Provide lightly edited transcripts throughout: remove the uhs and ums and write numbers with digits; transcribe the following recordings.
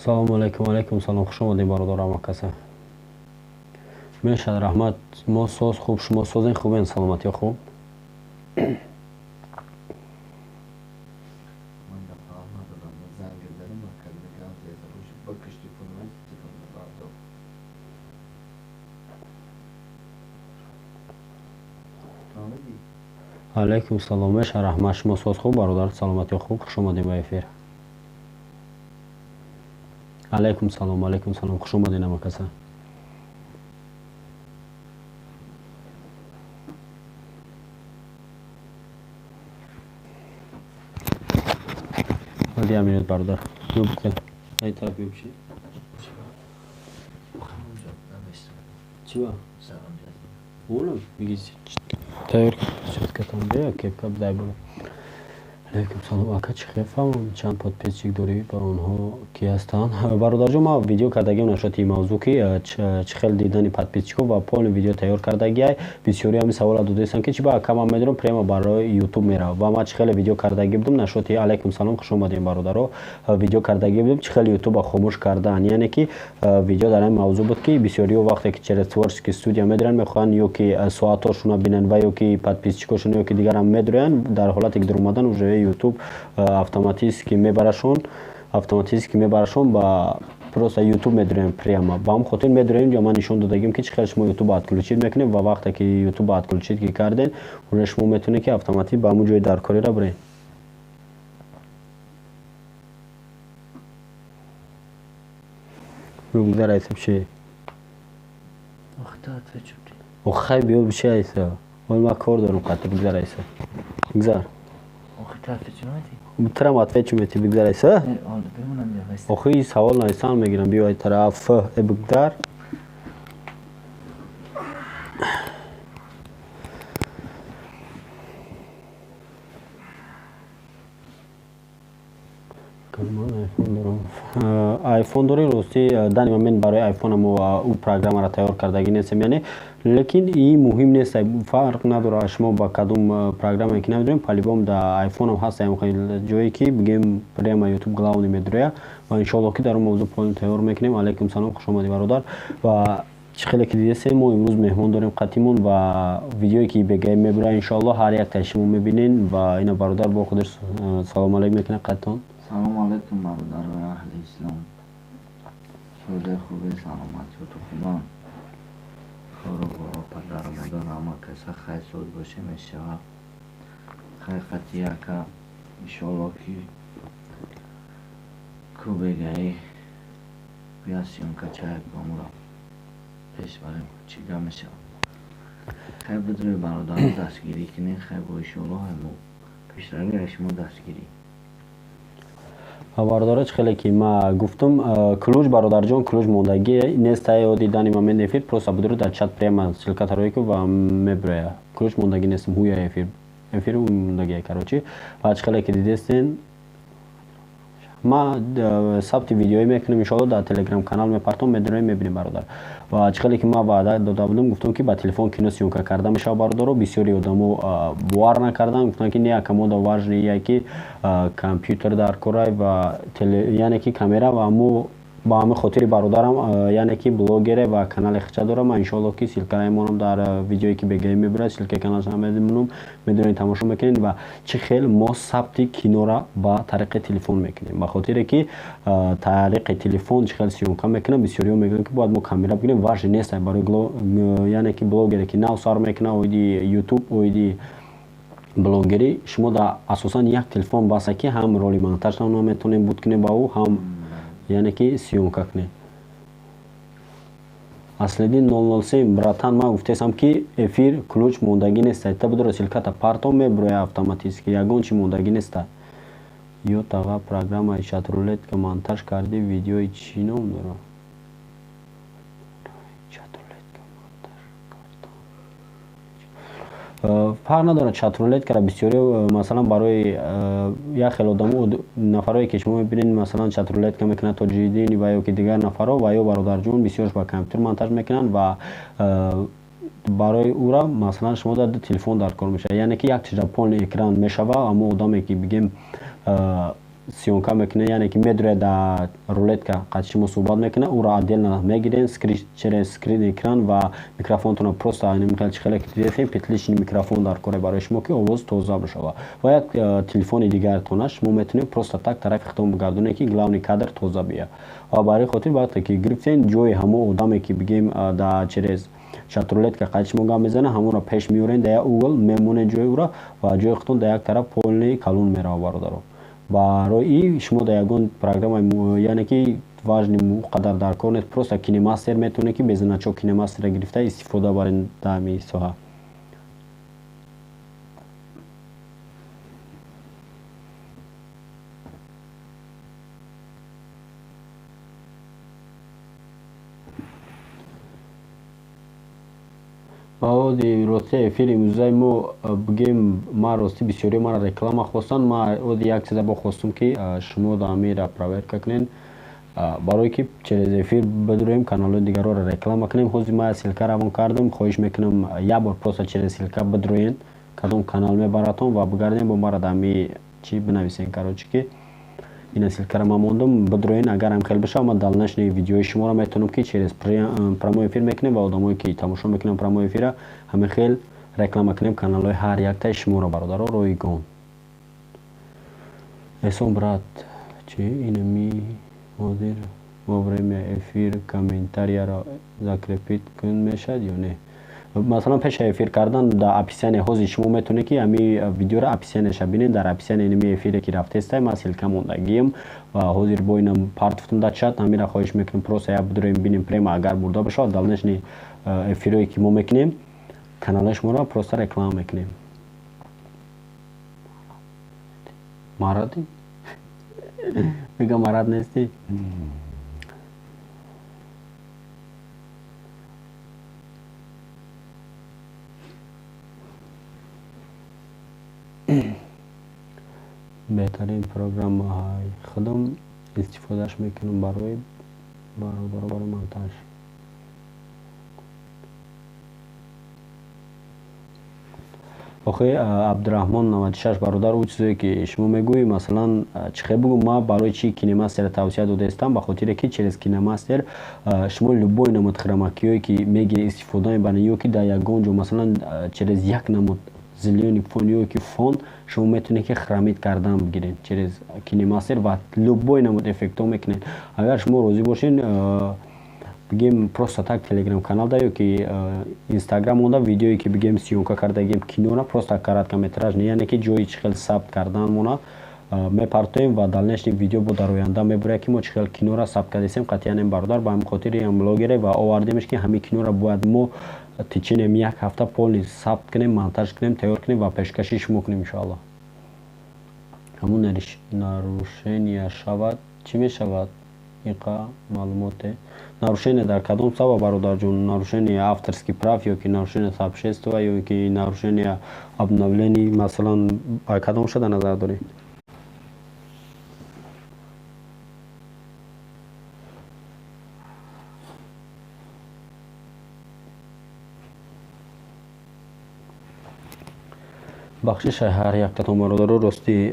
Салому алайкум, алайкум салом, хуш омадед, бародар амакаса. Мешад, раҳмат, мо соз хуб, шумо созен, хубен, саломатиё хуб. Алайкум салом, меша, раҳмат, шумо соз хуб, бародар, саломатиё хуб, хуш омадед ба эфир. Алайкум салом, алайкум салом, хуш омадед, амакаса. Ҳоди аминат, бародар. Ай тараф биёбши. Чӣ ба? Олам, биги тайёр сёткатон бия, кепка дай бо. Алайкум салом, ака, чӣ хел фаҳмам, чанд подписчик дорӣ, ба онҳо ки ҳастанд? Бародарҷон, ман видео кардагиам нашоти ин мавзӯъ, ки чӣ хел дидани подписчикҳо, ва полный видео тайёр кардагиай. Бисёри ҳамин савола додаистанд, ки чӣ ба ака, ман медонам, прямо барои ютуб меравад, ва ман чӣ хеле видео кардагӣ будам нашоти. Алайкум салом, хуш омадем, бародаро. Видео кардагӣ будем, чӣ хел ютуба хомӯш кардан, яъне ки видео дар ин мавзӯъ буд, ки бисёриҳо вақте ки через творческий студия медоранд, мехоҳанд ё ки соатҳошонро бинанд ва ё ки подписчикошон, ё ки дигарам медороянд. Дар ҳолате ки даромадан, уже ютуб автоматически мебарашон ба просто ютуб медорем прямо. Ба ҳам хотир медорем, ҷо ман нишон додагим, ки чӣ хел шумо ютуба отключить мекунед, ва вақте ки ютуба отключить ки карден, уже шумо метавонед, ки автоматик ба ҳамун ҷои даркориро биред. Бигзар, айсаб чи? Охай, биё, чи айса? Ой, ман кор дорам қатъи, бигзар, айса, бигзар. Трам отвечу мети, бигзар, айса. Охи, савол нависан мегирам, биё ай тараф, э, бигзар. Ман айфон дорам. Айфон дорӣ? Ростӣ, данный момент барои айфона мо ӯ программаро тайёр кардагӣ нестем, яъне, лекин и муҳим нест, фарқ надорад, шумо ба кадом программае ки намедонем, по-любому да айфонам ҳаст ҷое, ки бигем, прямо ютуб главный медроя, ва иншоалло, ки дар он мавзӯъ полный тайёр мекунем. Алайкум салом, хуш омадӣ, бародар. Ва чӣ хеле ки дидесем, мо имрӯз меҳмон дорем қатимон, ва видеое ки бегаи мебурад, иншоалло, ҳар яктаи шумо мебинен. Ва ина бародар бо худаш салом алейк мекунад қатитон. Салому алайкум, бародарои аҳли ислом, созе, хубе, саломатиёту хубам, хору боро, падару модар, ҳама каса хай, соз боше мешавад. Хай, қати яка, иншоалло, ки кубегаи бия съёмка чаяк бомуро пеш барем, чӣ гап мешавад. Хай, бидрои, бародаро, дастгирӣ кунед. Хай, бо иншоалло мо пешравӣ, шумо дастгирӣ. Бародаро, чӣ хеле ки ма гуфтам, ключ, бародарҷон, ключ мондагӣ нест оди данный момент эфир. Просто будро дар чат прямо ссылка тарои ку ва меброя. Ключ мондагӣ нестам, ҳуя эфир мондагия, короче. Ва чӣ хеле ки дидестен, ма сабти видеоӣ мекунем, иншоалло, дар телеграм канал мепартом, медонем, мебинем, бародар. Ва чӣ хеле ки ма ваъда дода будам, гуфтам, ки ба телефон кино съёмка карда мешавад. Бародаро, бисёри одамо бовар накарданд, гуфтанд, ки не, акамода важный я ки компютер дар корай ва яъне ки камера. Ва мо ба ҳамин хотири бародарам, яъне ки блогере ва канали хича дорам, ман иншоалло, ки ссылка ра мемонам дар видеое, ки бегаи мебурад, ссылка и каналша мемонам, медонед, тамошо мекунед. Ва чӣ хел мо сабти кинора ба тариқи телефон мекунем, ба хотире ки тариқи телефон чӣ хел съёмка мекунам. Бисёриҳо мегӯянд, ки бояд мо камера бигирем. Важный нест барои, яъне ки блогере, ки нав сар мекунад оиди ютуб, оиди блогерӣ. Шумо да асосан як телефон баса, ки ҳам роли монтажро метавонем буд кунем ба ӯ, ҳам, яъне ки, съёмка кунем. Аслидин 007, братан, ман гуфтесам, ки эфир ключ мондагӣ неста. Та будро ссылка та партом, меброя автоматически, ягон чи мондагӣ неста. Ё тага программаи чатрулетка монтаж кардӣ, видеои чӣ ном дорад? Чатрулетка монтаж фарқ надорад. Чатрулеткара бисёри, масалан, барои як хел одамо, нафарое, ки шумо мебинед, масалан, чатрулетка мекунад Тоҷиддин ва ё ки дигар нафарҳо, ва ё бародарҷон, бисёрш ба компютер монтаж мекунанд. Ва барои ӯра, масалан, шумо дар телефон дар кор мешавад, яъне ки як чиза полный экран мешава. Аммо одаме, ки бигем съёмка мекунед, яъне ки медуред дар рулетка қати шумо суҳбат мекунад, ӯро отдельно мегирен через скрин экран ва микрофонтонро просто хел чихеле ки дидем, петличный микрофон дар коре барои шумо, ки овоз тоза бишавад, ва як телефони дигаратона шумо метавонед просто так тарафи худтон бигардонед, ки главный кадр тоза бияд. Ва барои хотир вақте ки гирифтен, ҷои ҳамон одаме ки бигем да через чатрулетка қати шумо гап мезанад, ҳамонро пеш меорен, дар як угол мемонед ҷои ӯро ва ҷои худтон дар як тараф полный калон меравад, бародаро. Барои шумо дар ягон программа, яъне ки важный қадар дар кор нест, просто КинеМастер метавонед, ки без значок КинеМастерро гирифта истифода баред дар ҳамин соҳа. Оди рости эфири имрӯзаи мо бигем, ма рости бисёриё мара реклама хостанд. Ма оди як чиза бо хостум, ки шумо да ҳамира проверка кунед, барое ки через эфир бидуроем, каналҳои дигарро реклама кунем. Ҳозир ма ссылка равон кардам, хоҳиш мекунам, як бор просто через ссылка бидуроен, кадом канал мебаратон, ва бигардем бо мара да ҳами чӣ бинависен. Короче, ки ина ссылкаро ман мондам, бидроен. Агар ҳам хел бишавад, ман дальнейший видеои шуморо метавонам, ки через прямой эфир мекунем ва одамое ки тамошо мекунанд прямой эфира, ҳамин хел реклама кунем каналҳои ҳар яктаи шуморо, бародаро, ройгон. Эҳсон брат, чи инами ҳозир во время эфир комментарияро закрепить кун мешавад ё не? Масалан, пеша эфир кардан дар описание, ҳозир шумо метавонед, ки ҳами видеоро описанияша бинед. Дар описание инами эфире ки рафтестай, ман ссылка мондагием ва ҳозир бо инам партуфтам дар чат. Ҳамира хоҳиш мекунем, просто як бидуроем, бинем прямо. Агар бурда бошад, дальнейший эфирое ки мо мекунем, каналҳои шуморо просто реклама мекунем. Маради мега, марад нестӣ. Беҳтарин программаҳои худам истифодааш мекунам барои бародаро, барои монтаж. Охи Абдураҳмон 96, бародар, ӯ чизое ки шумо мегӯӣ, масалан, чӣ хел бигӯм, ма барои чӣ КинеМастерро тавсия додаистам? Ба хотире ки через КинеМастер шумо любой намуд хромакиҳое ки мегиред, истифода мебаред, ё ки дар ягон ҷо, масалан, через як намуд зелёный фон ё ки фон шумо метавонед, ки хромить кардан бигиред через КинеМастер ва любой намуд эффектҳо мекунед. Агар шумо розӣ бошед, бигем, просто так Телеграм каналда ё ки Инстаграм монда видеое ки бигем съёмка кардагем кинора, просто короткометраж, яъне ки ҷои чӣ хел сабт кардан мона мепартоем ва дальнейший видео бо дар оянда мебуряд, ки мо чӣ хел кинора сабт кардесем. Қатъиян бародар ба ҳамин хотири ам блогере ва овардемеш, ки ҳамин кинора бояд мо течение як ҳафта полный сабт кунем, монтаж кунем, тайёр кунем ва пешкаши шумо кунем, иншоалло. Ҳамун нарушения шавад, чӣ мешавад? Иқа маълумоте. Нарушение дар кадом сабаб, бародарҷон? Нарушение авторский прав ё ки нарушение сообщества, ё ки нарушение обновлений, масалан, ба кадом шуда назар доред? Бахшиша ҳар яктатон, бародаро, рости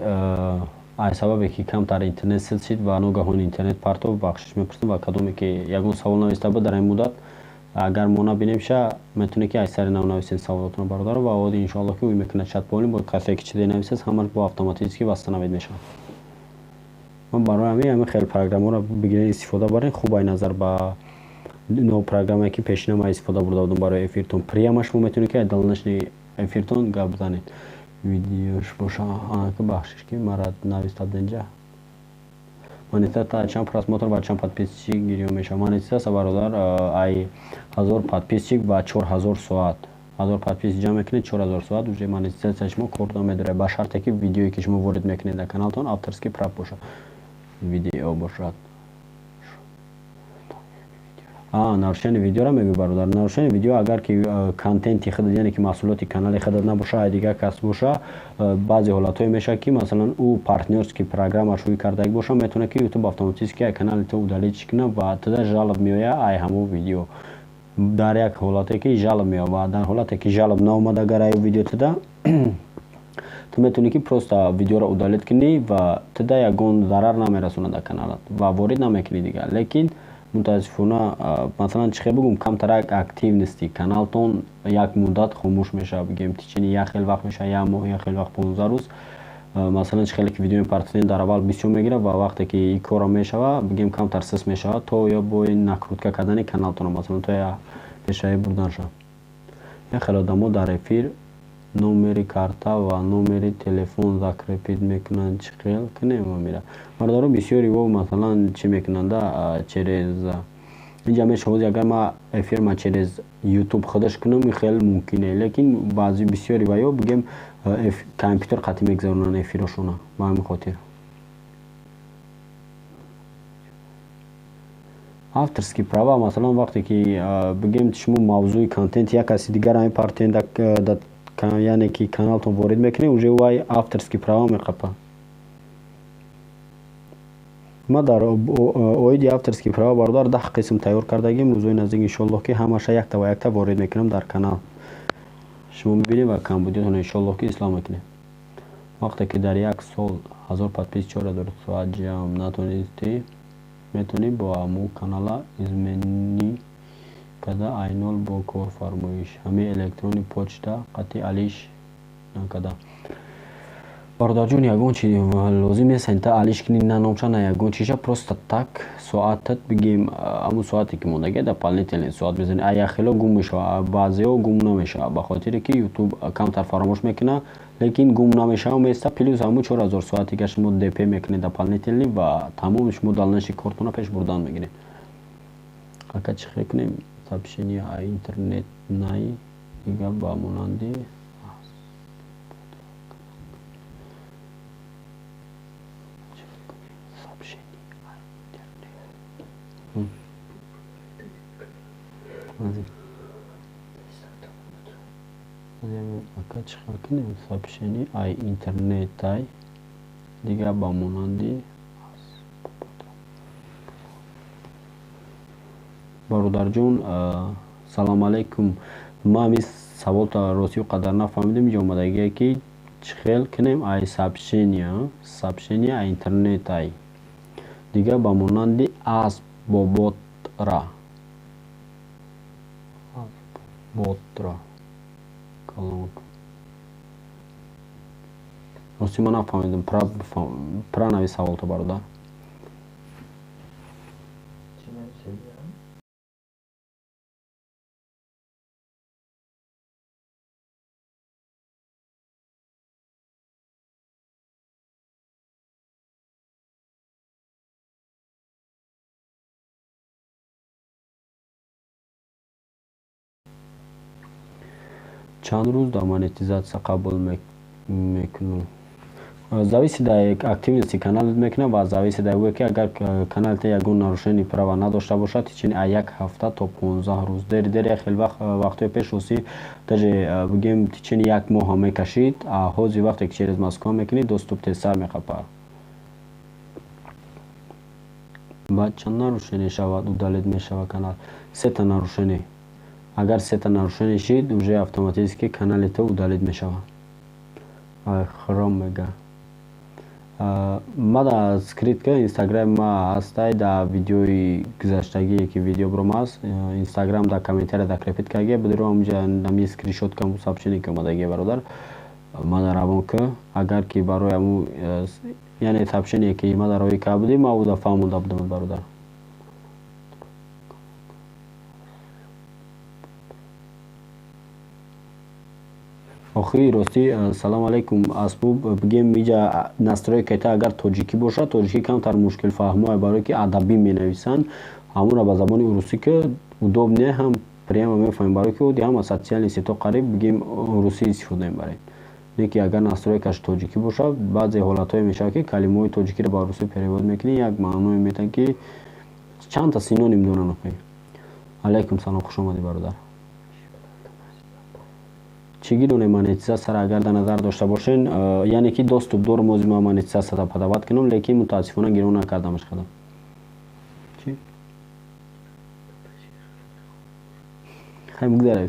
ай сабабе ки камтар интернет сил шид ва ногаҳон интернет партов, бахшиш мепурсем. Ва кадоме ки ягон савол нависта буд дар ин муддат, агар мо набинем ша, метавонед, ки аз сари нав нависед саволотонро, бародаро, ва оди иншоалло ки ӯ мекунад чат полный. Бо касе ки чизе нависад, ҳамаш бо автоматически восстановить мешавад. Барои ҳамин хел программаро бигиред, истифода баред, хуб ай назар ба но программае ки пешина ма истифода бурда будам барои эфиртон. Прямо шумо метавонед, ки аз дальнейший эфиртон гап бизанед. Видеош боша, анака бахшиш, ки мара нависта денҷа. Монетизация чанд просмотр ва чанд подписчик гирён мешавад? Монетизация, бародар, ай 1000 подписчик ва 4000 соат. 1000 подписчик ҷамъ мекунед, 4000 соат, уже монетизация шумо кор медорад, ба шарте ки видеое ки шумо ворид мекунед дар каналтон, авторский прав бошад, видео бошад. Нарушение видеоро мегӯй, бародар. Нарушение видео, агар ки контенти худат, яъне ки маҳсулоти канали худат набоша, ай дигар кас боша, баъзе ҳолатҳое мешавад, ки масалан ӯ партнёрский программаш ӯй кардаги боша, метавонад, ки Ютуб автоматически ай канали ту удалить кунад ва туда жалоб меояд ай ҳамон видео. Дар як ҳолате ки жалоб меояд, ва дар ҳолате ки жалоб наомад, агар ай видео туда Ту метавонӣ ки просто видеоро удалить кунӣ ва туда ягон зарар намерасонад дар каналат ва ворид намекунӣ дигар. Лекин мутаассифона, масалан, чӣ хел бигӯм, камтарак активности каналтон як муддат хомӯш мешавад, бигем, течение як хел вақт мешавад, як моҳ, як хел вақт, 15 рӯз. Масалан, чӣ хеле ки видео мепартонед, дар аввал бисёр мегирад ва вақте ки ин корро мешавад, бигем, камтар сис мешавад, то ё бо ин накрутка кардани каналтона, масалан, то я пешравӣ бурдан шавад. Як хел одамо дар эфир номери карта ва номери телефон закрепить мекунанд, чӣ хел кунем амира? Бародаро, бисёри во, масалан, чӣ мекунанда, через инҷа мешавад. Агар ма эфирма через Ютуб худаш кунам, ин хеле мумкине, лекин баъзи бисёри ваё, бигем, компютер қатъӣ мегузаронанд эфирошона, ба ҳамин хотир. Авторский права, масалан, вақте ки, бигем, шумо мавзӯи контенти як каси дигар мепартоед, яъне ки каналтон ворид мекунед, уже вай авторский права меқапад. Ма дар оиди авторский права, бародар, 10 қисм тайёр кардагим. Рӯзои наздик, иншоаллоҳ, ки ҳамаша якта ва якта ворид мекунам дар канал, шумо мебинед ва камбудиётонро, иншоаллоҳ, ки ислоҳ мекунед. Вақте ки дар як сол 1000 подписчик, 4000 соат ҷамъ натонистӣ, метавонӣ бо ҳамун канала изменить карда, айнол бо корфармоиш ҳамин электронный почта қатъи алиш накарда. Бародарҷон, ягон чи лозим нест та алиш кунӣ, на номша, на ягон чиша. Просто так соатат, бигем, ҳамун соате ки мондагия, дополнительный соат мезанӣ. А яхело гум мешавад, баъзеҳо гум намешавад, ба хотире ки Ютуб камтар фаромӯш мекунад, лекин гум намешавад, места. Плюс ҳамун 4000 соате ки шумо ДП мекунед дополнительный ва тамоми шумо дальнейший кортона пеш бурдан мегиред. Ака, чӣ хел кунем сообщение а интернет най дига ба монанди? Сообщение интернет. Ака, чӣ хел кунем сообщение ай интернетай дига ба монанди? Бародарҷон, салому алайкум. Ма ҳамин саволта ростиу қадар нафаҳмидем. Инҷо омадагие ки чӣ хел кунем ай сообщение ай интернетай дига ба монанди асбоботра ботра. Рости, ма нафаҳмидем. Пра нави саволто, бародар. Чӣ нависед? Чанд рӯз дар монетизатсия қабул мекунам? Зависит да активности каналат мекунад ва зависит да ӯе ки агар каналта ягон нарушение права надошта бошад, течение а як ҳафта то 15 рӯз. Дери дер як хел вақтҳои пеш, росӣ, даже, бигем, течение як моҳ мекашид, а ҳозир вақте ки через Москва мекунӣ, доступ тезтар меқапад. Баъд чанд нарушение шавад, удалить мешавад канал? Сета нарушение. Агар сета нарушение шид, уже автоматически канали ту удалить мешавад. Хром мега. Ма дар скрытка Инстаграми ма ҳастай, дар видеои гузаштагие ки видео бром аст, Инстаграм дар комментария закрепить кардагия, бидро ҳамҷа нами скриншот кам сообщение ки омадагия, бародар, ма дар равон ки агар ки барои ҳамун, яъне сообщение ки ма дар роҳӣ карда будем, ма уда фаҳмонда будам, бародар. Охири, ростӣ, салому алайкум. Асбоб, бигем, иҷа настройката агар тоҷикӣ бошад, тоҷикӣ камтар мушкилфаҳмое, барое ки адабӣ менависанд. Ҳамонро ба забони урусӣ ки удобнее, ҳам прямо мефаҳмем, барое ки оди ҳама социальный сетьҳо қариб, бигем, русӣ истифода мебарем. Не ки агар настройкаш тоҷикӣ бошад, баъзе ҳолатҳое мешавад, ки калимаҳои тоҷикиро ба русӣ перевод мекунӣ, як маъное метиҳад, ки чандта синоним доранд. Охи, алайкум салом, хушомадӣ, бародар. Чӣ гирёне монетизатсияро агар дар назар дошта бошен, яъне ки доступ дорам, ози ман монетизатсияро подавать кунам, лекин мутаассифона гирён накардамаш худам. Чӣ хай, бигзара.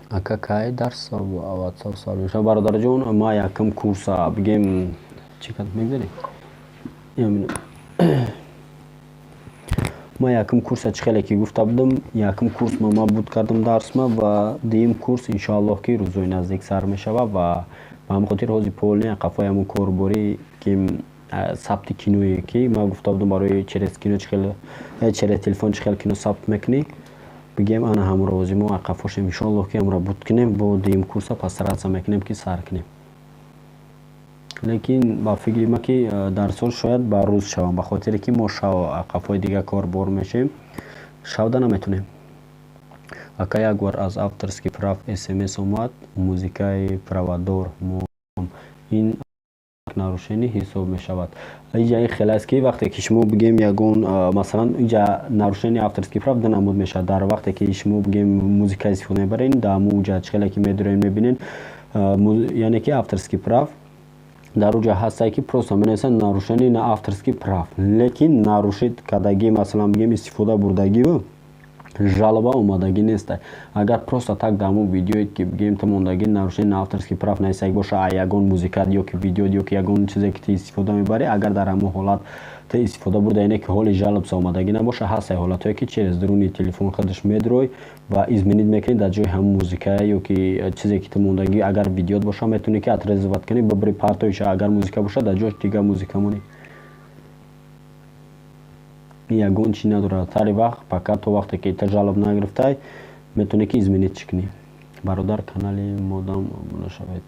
Ака, кай дарс WhatsApp сар мешавад? Бародарҷон, ма якум курса бигем, чӣ кад мегзарем, ма якум курса чӣ хеле ки гуфта будам, якум курс ма буд кардам дарсма, ва дуюм курс иншоаллоҳ ки рӯзои наздик сар мешавад. Ва ба ҳамин хотир ҳозир полный қафои ҳамун корборӣ ки сабти киное ки ма гуфта будам, барои через кино чӣ хел, через телефон чӣ хел кино сабт мекунӣ, бигем, ана ҳамуро ҳозир мо қафошем. Иншоаллоҳ ки ҳамуро буд кунем, бо дуюм курса постараться мекунем ки сар кунем. Лекин ба фикри ма ки дарсҳо шояд ба рӯз шаванд, ба хотире ки мо шав қафои дигар кор бор мешем, шавда наметонем. Ака, як бор аз авторский прав смс омад, музикаи правадор, ин нарушение ҳисоб мешавад? Иҷа ин хел аст ки вақте ки шумо бигем ягон, масалан, иҷа нарушение авторский прав ду намуд мешавад. Дар вақте ки шумо, бигем, музика истифода мебаред, дар ҳамун ҷа чӣ хеле ки медорем, мебинед, яъне ки авторский прав дар уҷа ҳастае ки просто менависанд нарушение на авторский прав, лекин нарушить кардагӣ, масалан, бигем, истифода бурдагию жалоба омадагӣ нест. Агар просто так дар ҳамон видеое ки, бигем, ту мондагӣ нарушение на авторский прав нависаг боша, а ягон музика ё ки видео ё ки ягон чизе ки ту истифода мебарӣ, агар дар ҳамон ҳолат ту истифода бурда, яъне ки ҳоли жалобса омадагӣ набоша. Ҳастае ҳолатҳое ки через дуруни телефон худаш медрой ва изменить мекунӣ дар ҷои ҳамон музика ё ки чизе ки ту мондагӣ. Агар видеот боша, метавонӣ ки отрезать кунӣ, бибри партоиша, агар музика боша, дар ҷояш дигар музика монӣ. Ягон чи надорад сари вақт, пока то вақте ки ту жалоб нагирифтай, метавонӣ ки изменить чӣ кунӣ. Бародар, канали модам обуна шавед.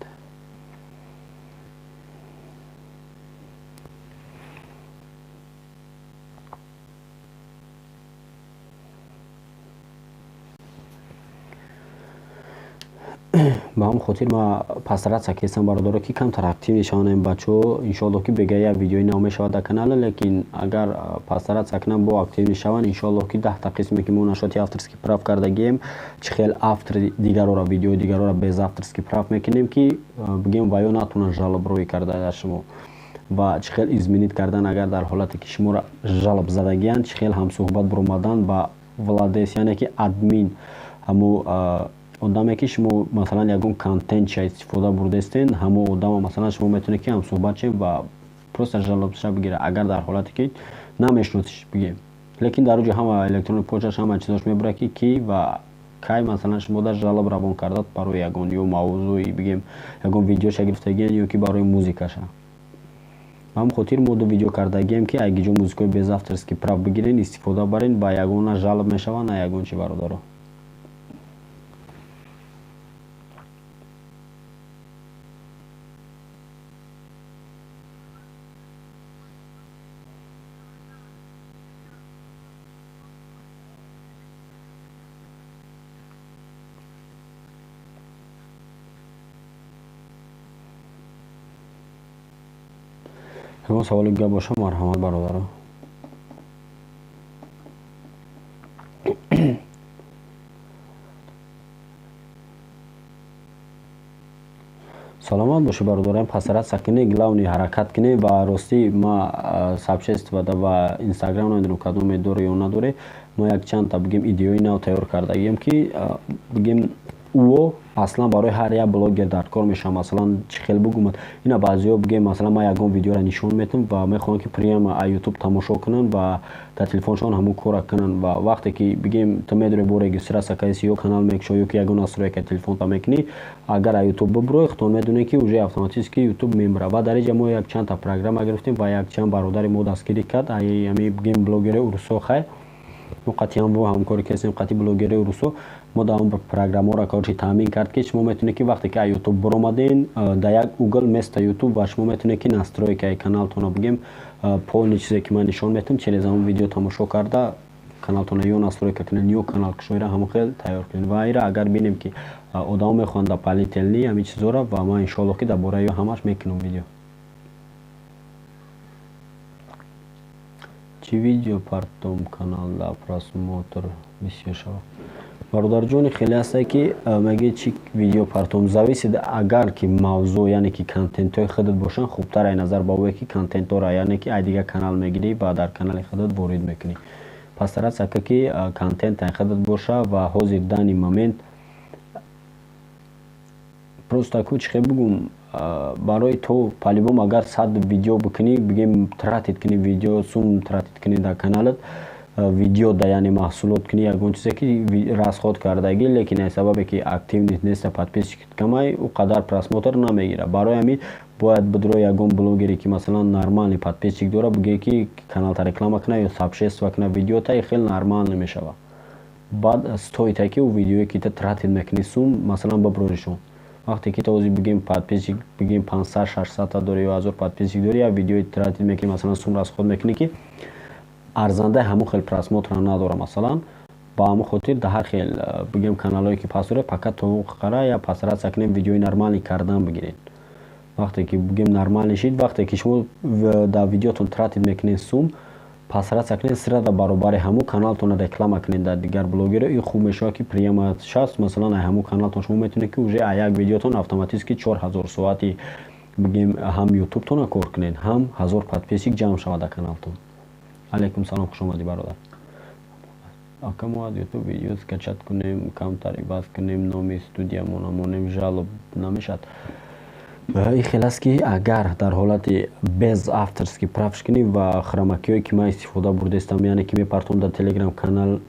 Ба ҳамн хотир ма постараться кестам, бародаро, ки камтар актив нишаванд бачаҳо. Иншоаллоҳ ки бега як видеои нав мешавад дар канала, лекин агар постараться кунам, бо актив мешаванд, иншоаллоҳ ки 10-та қисме ки мо нашоти авторский прав кардагием, чӣ хел автор дигарора, видеои дигарора без авторский прав мекунем, ки, бигем, ва ё натонанд жалоб рӯй карда дар шумо, ва чӣ хел изменить кардан, агар дар ҳолате ки шуморо жалоб задагиянд, чӣ хел ҳамсӯҳбат буромадан ба владелец, яъне ки админ, ҳамо одаме ки шумо, масалан, ягон контентша истифода бурдастен, ҳамо одама, масалан, шумо метавонед ки ҳамсӯҳбат шед ва просто жалобша бигира, агар дар ҳолате ки намешиносиш, бигем. Лекин дар уҷо ҳама электронный почташ, ҳама чизош мебурад, ки ки ва кай, масалан, шумо дар жалоб равон кардад барои ягон ё мавзӯи, бигем, ягон видеоша гирифтагиен ё ки барои музикаша. Ба ҳамн хотир мо ду видео кардагием, ки агиҷо музикаҳои без авторский прав бигирен, истифода барен, ба ягон на жалоб мешаванд, на ягон чи, бародаро. Ягон саволи гап боша, марҳамат, бародаро. Саломат бошӣ, бародарам. Постараться кунӣ, главный ҳаракат кунӣ. Ва ростӣ, ма сообществода ва Инстаграм, намедонам, кадоме дорӣ ё надорӣ, мо якчандта, бигем, идеои нав тайёр кардагием, ки, бигем, ӯо аслан барои ҳар як блогер дар кор мешавад. Масалан, чӣ хел бугумад ина, баъзеҳо, бигем, масалан, ман ягон видеоро нишон метам ва мехоҳам, ки прямо а Ютуб тамошо кунанд ва дар телефоншон ҳамон корро кунанд. Ва вақте ки, бигем, ту медорӣ, бо регистрация кардӣ ё канал мекушоӣ, ё ки ягон настройка телефонта мекунӣ, агар а Ютуб бибурой, худтон медонед, ки уже автоматически Ютуб мемурад. Ва дар инҷа мо якчандта программа гирифтем ва якчанд бародари мо дастгирӣ кард, ами, бигем, блогери урусо. Хай, мо қатъиян бо ҳамкорӣ кардем қатъи блогери урусо. Мо дар он программаро, короче, таъмин кард, ки шумо метавонед, ки вақте ки а Ютуб буромаден, дар як угол место Ютуб, ва шумо метавонед, ки настройкаи каналтонро, бигем, полный чизе ки ман нишон метавам, через ҳамон видео тамошо карда, каналтонро ё настройка кунед, ё канал кушоиро ҳамон хел тайёр кунед. Ва ира агар бинем, ки одамо мехоҳанд дополнительный ҳамин чизҳоро, ва ман иншоаллоҳ ки дар бораи ё ҳамаш мекунам видео. Чӣ видео партом, каналда просмотр бисёр шавад? Бародарҷони, хеле ҳастае, ки мегӯи чӣ видео партом, зависит. Агар ки мавзӯъ, яъне ки контентҳои худат бошанд, хубтар ай назар ба ое ки контентҳоро, яъне ки ай дигар канал мегирӣ ва дар канали худат ворид мекунӣ. Постараться ка, ки контент ай худат боша. Ва ҳозир данный момент Просто ку чихе бугум, барои то по-любому агар 100 видео бикунӣ, бигем тратить кунӣ видео, сум тратить кунӣ дар каналат, видео да, яъне маҳсулот кунӣ, ягон чизе ки расход кардагӣ, лекин аз сабабе ки активность неста, подписчик камай, ӯ қадар просмотр намегирад. Барои ҳамин бояд бидро ягон блогере ки масалан нормальный подписчик дора, бигӯе ки каналта реклама куна ё сообщество куна видеота, и хеле нормально мешавад. Баъд стоит ки ӯ видеое ки та тратить мекунӣ сум, масалан биброришон. Вақте ки то ози бигем подписчик, бигем 500, 600 дорӣ ё 1000 подписчик дорӣ, як видеои тратить мекунӣ, масалан сум расход мекунӣ, ки арзандаи ҳамон хел просмотра надора, масалан. Ба ҳамон хотир дар ҳар хел бигем каналҳое ки пас дорад, пока то қара я постараться кунем видеои нормальный кардан бигирем. Вақте ки бигем нормальный шид, вақте ки шумо дар видеотон тратить мекунед сум, постараться кунед сразу баробари ҳамон каналтонро реклама кунед дар дигар блогеро. Ин хуб мешавад, ки прямо сейчас масалан ай ҳамон каналтон шумо метавонед ки уже ай як видеотон автоматически 4000 соати бигем ҳам ютубтонро кор кунед, ҳам 1000 подписчик ҷамъ шавад дар каналтон. Алайкум салом, хуш омадӣ, бародар. Ака, мо аз ютуб видео скачать кунем, камтар иваз кунем, номи студиямона монем, жалоб намешавад? Ин хел аст, ки агар дар ҳолати без авторский прав кунӣ ва хромакиҳое ки ман истифода бурдаистам, яъне ки мепартом дар телеграм канал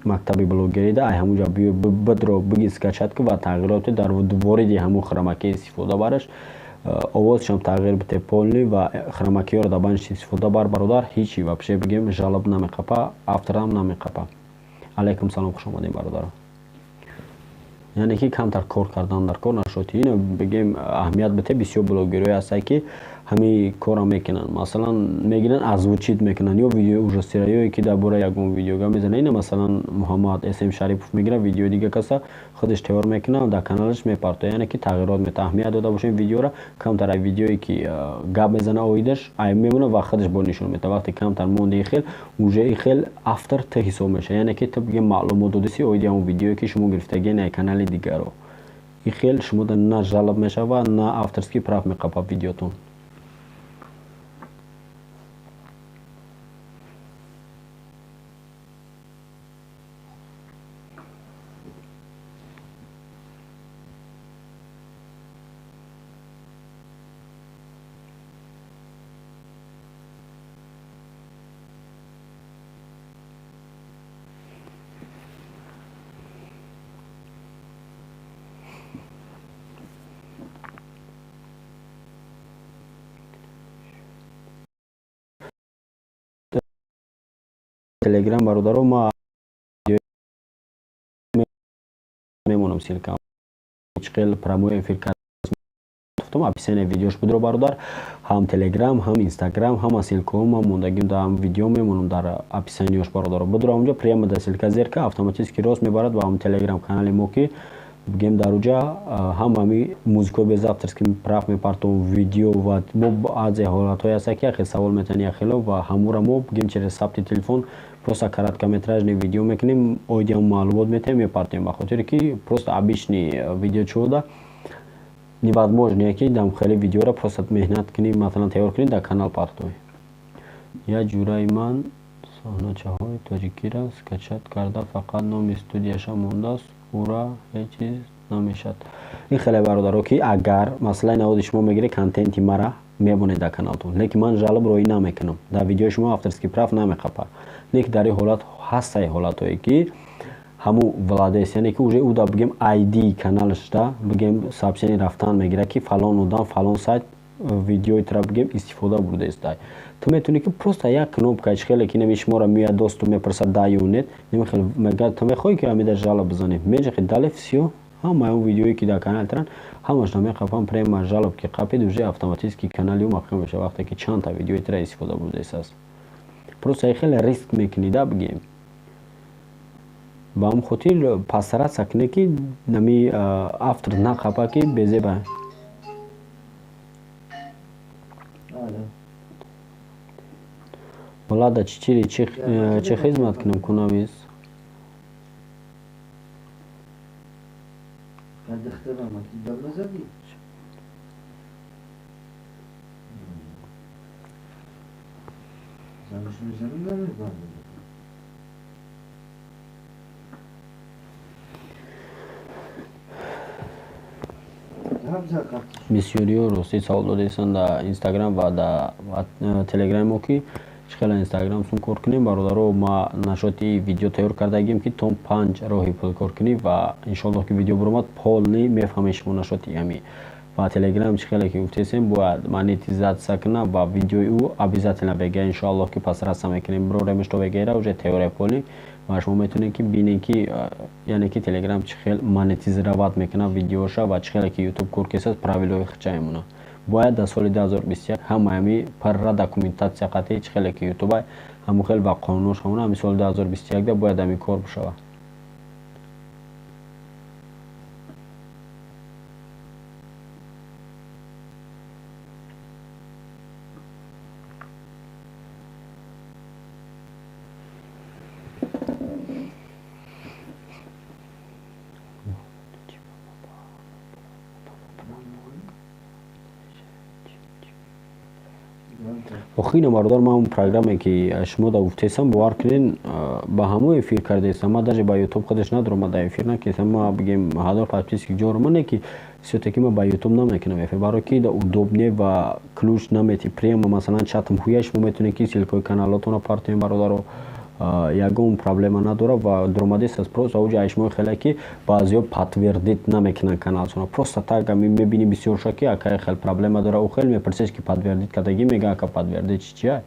мактаби блогерида, ай ҳамунҷа бидро, биги скачать ку ва тағйироте дар вориди ҳамун хромакӣ истифода бараш, овозшам тағйир бите полный ва хромакиҳоро дар банш истифода бар, бародар, ҳичи вообще бигем жалоб намеқапа, авторам намеқапа. Алайкум салом, хуш омадем, бародаро. Яъне ки камтар кор кардан дар кор нашуд. Ино бигем аҳамият бите, бисёр блогерое ҳастанд, ки ҳамин корро мекунанд. Масалан, мегиранд, озвучить мекунанд ё видеои ужастира, ё ки дар бораи ягон видеога мезананд. Ина масалан Муҳаммад См Шарипов мегирад видеои дига каса, худаш тайёр мекунад, дар каналаш мепартояд, яъне ки тағйирот мета. Аҳамият дода бошем, видеора камтар ай видеое ки гап мезана оидаш ай мемонад ва худаш бо нишон медиҳад. Вақте камтар монди, ин хел уже ин хел автор ту ҳисоб мешавад, яъне ки ту бигем маълумот додиси оиди ҳамон видеое ки шумо гирифтагиен ай канали дигаро. Ин хел шумода на жалоб мешавад, на авторский прав меқапад видеотон. Телеграм, бародаро, ма мемонам ссылка, чӣ хел прямой эфир гуфтам, описание видеош будро, бародар. Ҳам телеграм, ҳам инстаграм, ҳама ссылкаҳо ма мондагим дар видео, мемонам дар описанияш, бародаро. Будро ҳамҷо прямо дар ссылка зерка, автоматически рост мебарад ба ҳам телеграм канали мо, ки бигем дар уҷа ҳам ҳами музикаҳои без авторский прав мепартом, видео ва мо баъзе ҳолатҳое ҳаста, ки яхел савол метавонӣ яхело ва ҳамура мо бигем через сабти телефон просто короткометражный видео мекунем, оиди ҳам маълумот метаҳем, мепартем, ба хотире ки просто обычный видео чӯда невозможно, ки дам хеле видеоро просто меҳнат кунӣ, масалан тайёр кунӣ, дар канал партоӣ. Як ҷураи ман саҳначаҳои тоҷикиро скачать карда, фақат номи студияша мондааст, ура ҳеҷ чиз намешавад? Ин хеле, бародаро, ки агар масалаи наводи шумо мегиред, контенти мара мебонед дар каналтон, лекин ман жалоб роӣ намекунам, дар видеои шумо авторский прав намеқапад. Лекин дар ин ҳолат ҳастаи ҳолатҳое, ки ҳамун владелец, яъне ки уже ӯ да бигем ID каналашда бигем сообщение рафтан мегирад, ки фалон одам фалон сайт видеои тра бигем истифода бурдаистай. Ту метавонӣ ки просто як кнопка, чӣ хеле ки нами шуморо меояд доступ, мепурсад да ё нет, намехел мега, ту мехоҳӣ ки ҳамида жалоб бизанӣ, меҷахи дале, всё, ҳамаи он видеое ки дар канали тран, ҳамаш намеқапам. Прямо жалоб ки қапид, уже автоматически канали ӯ маҳкам мешавад, вақте ки чандта видеои тра истифода бурдаистааст. Просто хеле риск мекунӣ да бигем. Ба ҳамн хотир постараться кунед, ки нами автор нақапа, ки безеба. Влада, чӣ чӣ хизмат кунам, кунавис? Духтарам, ти дам назадӣ? Занаш мезанам, намефаҳмам. Бисёриҳо ростӣ савол додестанд дар Инстаграм ва дар Телеграми мо, ки чӣ хела Инстаграм сум кор кунем. Бародаро, ма нашоти видео тайёр кардагим, ки то панҷ роҳи пулкор кунӣ, ва иншоаллоҳ, ки видео буромад, полный мефаҳмед шумо нашоти ҳами. Ва Телеграм, чӣ хеле ки гуфтесем, бояд монетизатсия кунам ва видеои ӯ обязательно вега, иншоаллоҳ, ки пасраса мекунем, броремеш то вегера уже теория полный, ва шумо метавонед, ки бинед, ки яъне ки Телеграм чӣ хел монетизировать мекунад видеоша ва чӣ хеле ки Ютуб кор кесад, правилои хича мемонад. Бояд дар соли 2021 ҳамаи парра документатсия қатъи, чӣ хеле ки Ютуба ҳамон хел ва қонунош ҳамон, ҳами соли 2021 бояд ҳамин кор бишавад. Охирина, бародар, ман программе, ки шумо да гуфтесам, бовар кунен, ба ҳамон эфир кардесам. Ма даже ба Ютуб худаш надорам, ма да эфир накесам. Ма, бигем, 1000 подписчик ҷорма не, ки всё-таки ма ба Ютуб намекунам эфир, барои ки да удобнее ва ключ намети прямо. Масалан, чатам ҳуя, шумо метавонед, ки ссылкаи каналотонро партоем, бародаро, ягон проблема надорад. Ва дуромадест аст, просто ауҷа айшмои хеле, ки баъзеҳо подтвердить намекунанд каналшонро просто так. Ами мебини бисёрша, ки акай хел проблема дора, ӯ хел мепурсеш, ки подтвердить кардагӣ, мега: «Ака, подтвердить чи чия?»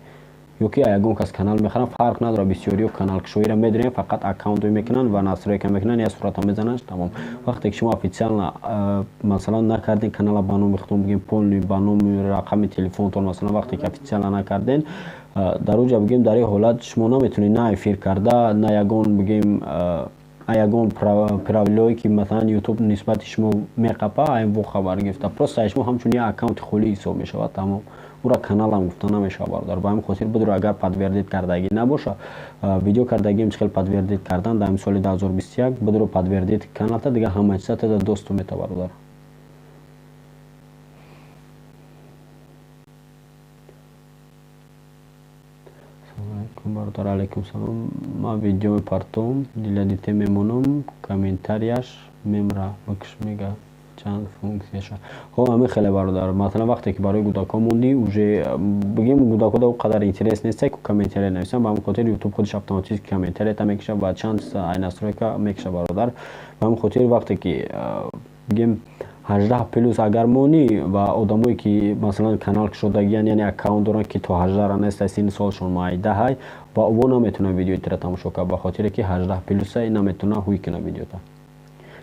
Ё ки ягон кас канал мехаранд, фарқ надорад. Бисёриҳо каналкушоиро медонем, фақат аккаунтро мекунанд ва настройка мекунанд, як сурата мезананд, тамом. Вақте ки шумо официально, масалан, накарден канала ба номи худтон, бигем, полный ба номи рақами телефонтон, масалан, вақте ки официально накарден, дар оҷа, бигем, дар ин ҳолат шумо наметавонед на эфир карда, на ягон, бигем, ягон правилое, ки масалан Ютуб нисбати шумо меқапа, айво хабар гирифта. Просто шумо ҳамчун як аккаунти холӣ ҳисоб мешавад, тамом, ура каналам гуфта намешавад, бародар. Ба ҳамин хотир бидур, агар подтвердить кардагӣ набоша, видео кардагием, чӣ хел подтвердить кардан дар соли 2021. Бидур, подтвердить каналта, дига ҳама чиза теда доступ мета, бародар. Алайкум, бародар. Алайкум салом. Ман видео мепартом, для детей мемонам, комментарияш мемра, бикш, мега чанд функсияша. Хо, ҳамин хеле, бародар. Масалан, вақте ки барои кӯдакҳо мондӣ, уже, бигем, кӯдакҳо да қадар интерес нест, ку комментария нависам. Ба ҳамин хотир Ютуб худаш автоматически комментарията мекиша ва чанд настройка мекиша, бародар. Ба ҳамин хотир, вақте ки, бигем, 18+ агар монӣ ва одамое, ки масалан канал кушодагиян, яъне аккаунт доранд, ки то 18 нест, синни солшон майдаҳай, ва ӯ наметавонад видеои тира тамошо кард, ба хотире ки 18+а, наметавонад ҳуй кунад видеота.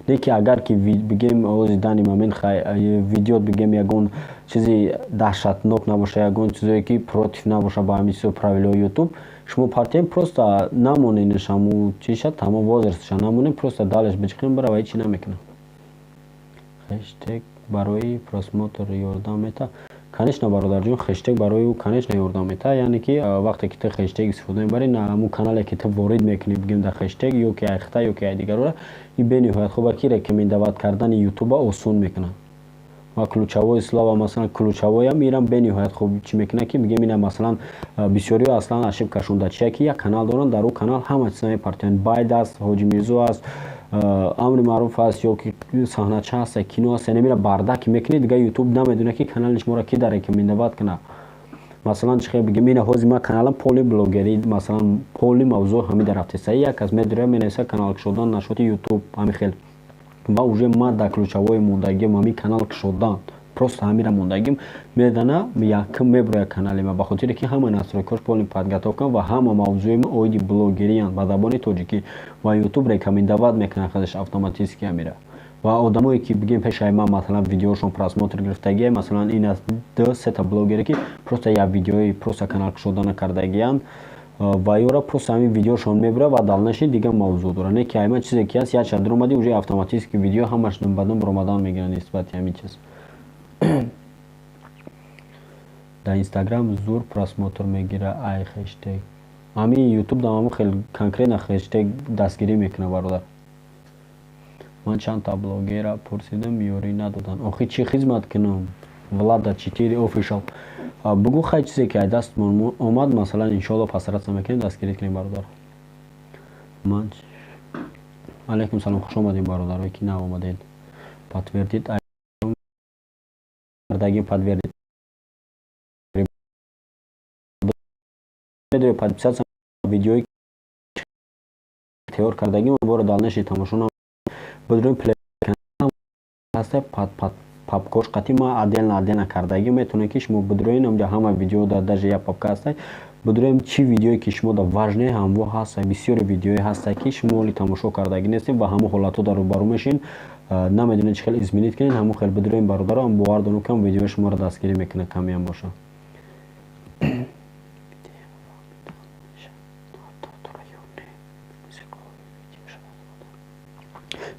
Не ки агар ки, бигем, ози данный момент видео, бигем, ягон чизи даҳшатнок набоша, ягон чизое, ки против набоша ба ҳамин чизо, правилои Ютуб, шумо партием, просто намоненш, ҳаму чиша, тамом, возрастша намонем, просто далеш бичиқем, бирава, ҳечи намекунад. Хештег барои просмотр ёрдам мета? Конечно, бародарҷон, хештег барои ӯ, конечно, ёрдам мета. Яъне ки вақте ки ту хештег истифода мебарӣ, ҳамун канале, ки ту ворид мекунӣ, бигем, дар хештег, ё ки айхта, ё ки ай дигарора, ин бениҳоят хуба, ки рекомендовать кардани Ютуба осон мекунад. Ва ключевое слово, масалан, ключевоям ирам бениҳоят хуб чӣ мекунад, ки, бигем, ина, масалан, бисёриҳо аслан ошибкашон дар чия, ки як канал доранд, дар ӯ канал ҳама чиза мепартоянд: байд аст, Ҳоҷи Мирзо аст, амри маъруф аст, ё ки саҳнача аст, кино аст. Яъне мера бардак мекунед, дига Ютуб намедонад, ки канали шуморо ки дар рекомендовать кунад. Масалан, чӣ хел, бигем, ина ҳозир ман каналам полный блогерӣ, масалан, полный мавзӯъ ҳами дар рафтеса. Як кас медоря, менависа «канал кушодан нашоти Ютуб», ҳами хел, ва уже ман дар ключевои мондагиам ҳамин канал кушодан, просто ҳамира мондагим, медана, якм меброяд канали ма, ба хотире ки ҳама настройкош полный подготовка ва ҳама мавзӯи ма оиди блогериянд ба забони тоҷикӣ, ва Ютуб рекомендовать мекунад худаш автоматически ҳамира. Ва одамое, ки, бигем, пешаи ман, масалан, видеошон просмотр гирифтагия, масалан, ин аст ду сета блогере, ки просто як видеои просто канал кушодана кардагиянд, ва ёра просто ҳамин видеошон мебурад ва дальнейший дигар мавзӯъ дорад. Не ки айман чизе ки ҳаст, як ча дуромадӣ, уже автоматически видео ҳамаш бадум баромадан мегирад нисбати ҳамин чиз. Дар Инстаграм зур просмотр мегира ай хештег. Ҳамин Ютуб дам ҳамон хел конкретно хештег дастгирӣ мекунад, бародар. Ман чандта блогера пурсидам, ёрӣ надоданд. Охи, чӣ хизмат кунам? Влада 4 Official бугӯ, хай, чизе ки ай дастмон омад, масалан, иншоалло, пасратса мекунем, дастгирӣ кунем, бародар. Ман алайкум салом, хуш омадем, бародарое, ки нав омадед. Подтвердить. кардагим, подтвердить подписаться, видеои тайёр кардагим бора дальнейший тамошо бидуни ҳаста. Папкош қатӣ ма отдельно отдельно кардагӣ, метавонед, ки шумо бидуроен онҷа, ҳама видео дар даже як папка ҳаста. Бидуроем, чӣ видеое ки шумо да важне, ҳамво ҳаста. Бисёре видеое ҳаста, ки шумо оли тамошо кардагӣ нестем ва ҳамон ҳолатҳо дар рӯбарӯ мешин, намедонед чӣ хел изменить кунед. Ҳамон хел бидуроем, бародаро, бовар дорам, ки видеои шуморо дастгирӣ мекунад, камиам боша.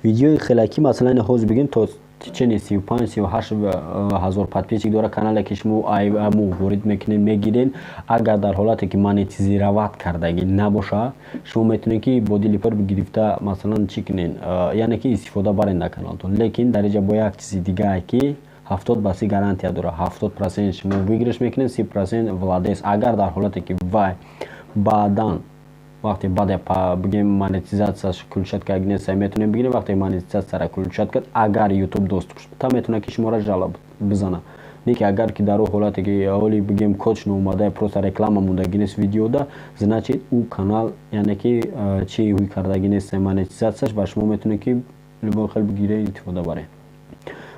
Видеои хелакӣ, масалан, ҳозир бигем, то течение 35-38 ҳазор подписчик дора канале, ки шумо аму ворид мекунед, мегирен. Агар дар ҳолате ки монетизировать кардагӣ набоша, шумо метавонед, ки бо дили пур гирифта, масалан, чӣ кунен, яъне ки истифода барен дар каналтон. Лекин дар инҷа бо як чизи дигае, ки 70 ба 30 гарантия дора: 70% шумо выигрыш мекунед, 30% владелец. Агар дар ҳолате ки вай баъдан, вақте баъде, бигем, монетизатсияш включать кард неста, метавонем бигирем. Вақте монетизатсияра включать кард, агар Ютуб доступ та, метавонад, ки шуморо жалоба бизанад. Не ки агар ки дар он ҳолате ки ҳоли, бигем, кодш омада, просто реклама мондагӣ нест видеода, значит, ӯ канал, яъне ки чи ҳуй кардагӣ нест монетизатсияш, ва шумо метавонед, ки любой хел бигире, истифода баред.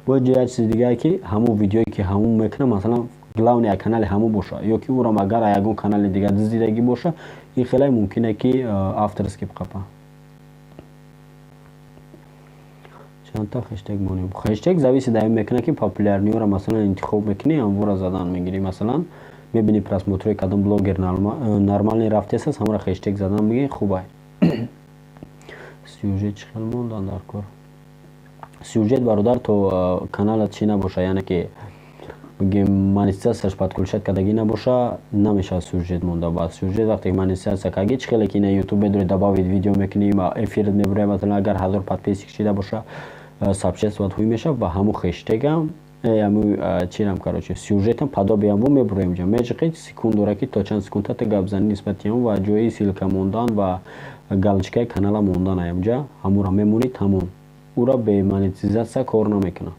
Бояд як чизи дигае, ки ҳамон видеое ки ҳамон мекунад, масалан, главный канали ҳамон боша ё ки ӯрам агар ягон канали дигар дуздидагӣ боша, ин хеле мумкине, ки авторский бқапа. Чандта хештег монем? Хештег зависит дар ин мекунад, ки популярный ҳоро, масалан, интихоб мекунӣ, ҳамвора задан мегирӣ. Масалан, мебинӣ, просмотр ои кадом блогер нормальный рафтест, ҳамора хештег задан бигӣ, хубай. Сюжет чӣ хел мондан дар кор? Сюжет, бародар, то каналат чӣ набоша, яъне ки, бигем, монетизатсияш подключать кардагӣ набоша, намешавад сюжет монда. Ба сюжет вақте монетизатсия кардагӣ, чӣ хеле ки на Ютуб медори, добавить видео мекунӣ, эфир мебурӣ, масалан, агар 1000 подписчик шида боша, сообществоат ҳуй мешавад ва ҳамун хештегам, ҳамун чирам, короче, сюжетам подобие ҳамво мебурем. Ҷа меҷиқи, секунд дора, ки то чанд секундта та гап занӣ нисбати ҳамон ва ҷои ссылка мондан ва галочка и канала мондан. Аямҷа ҳамура мемонӣ, тамом. Ура бе монетизатсия кор намекунад.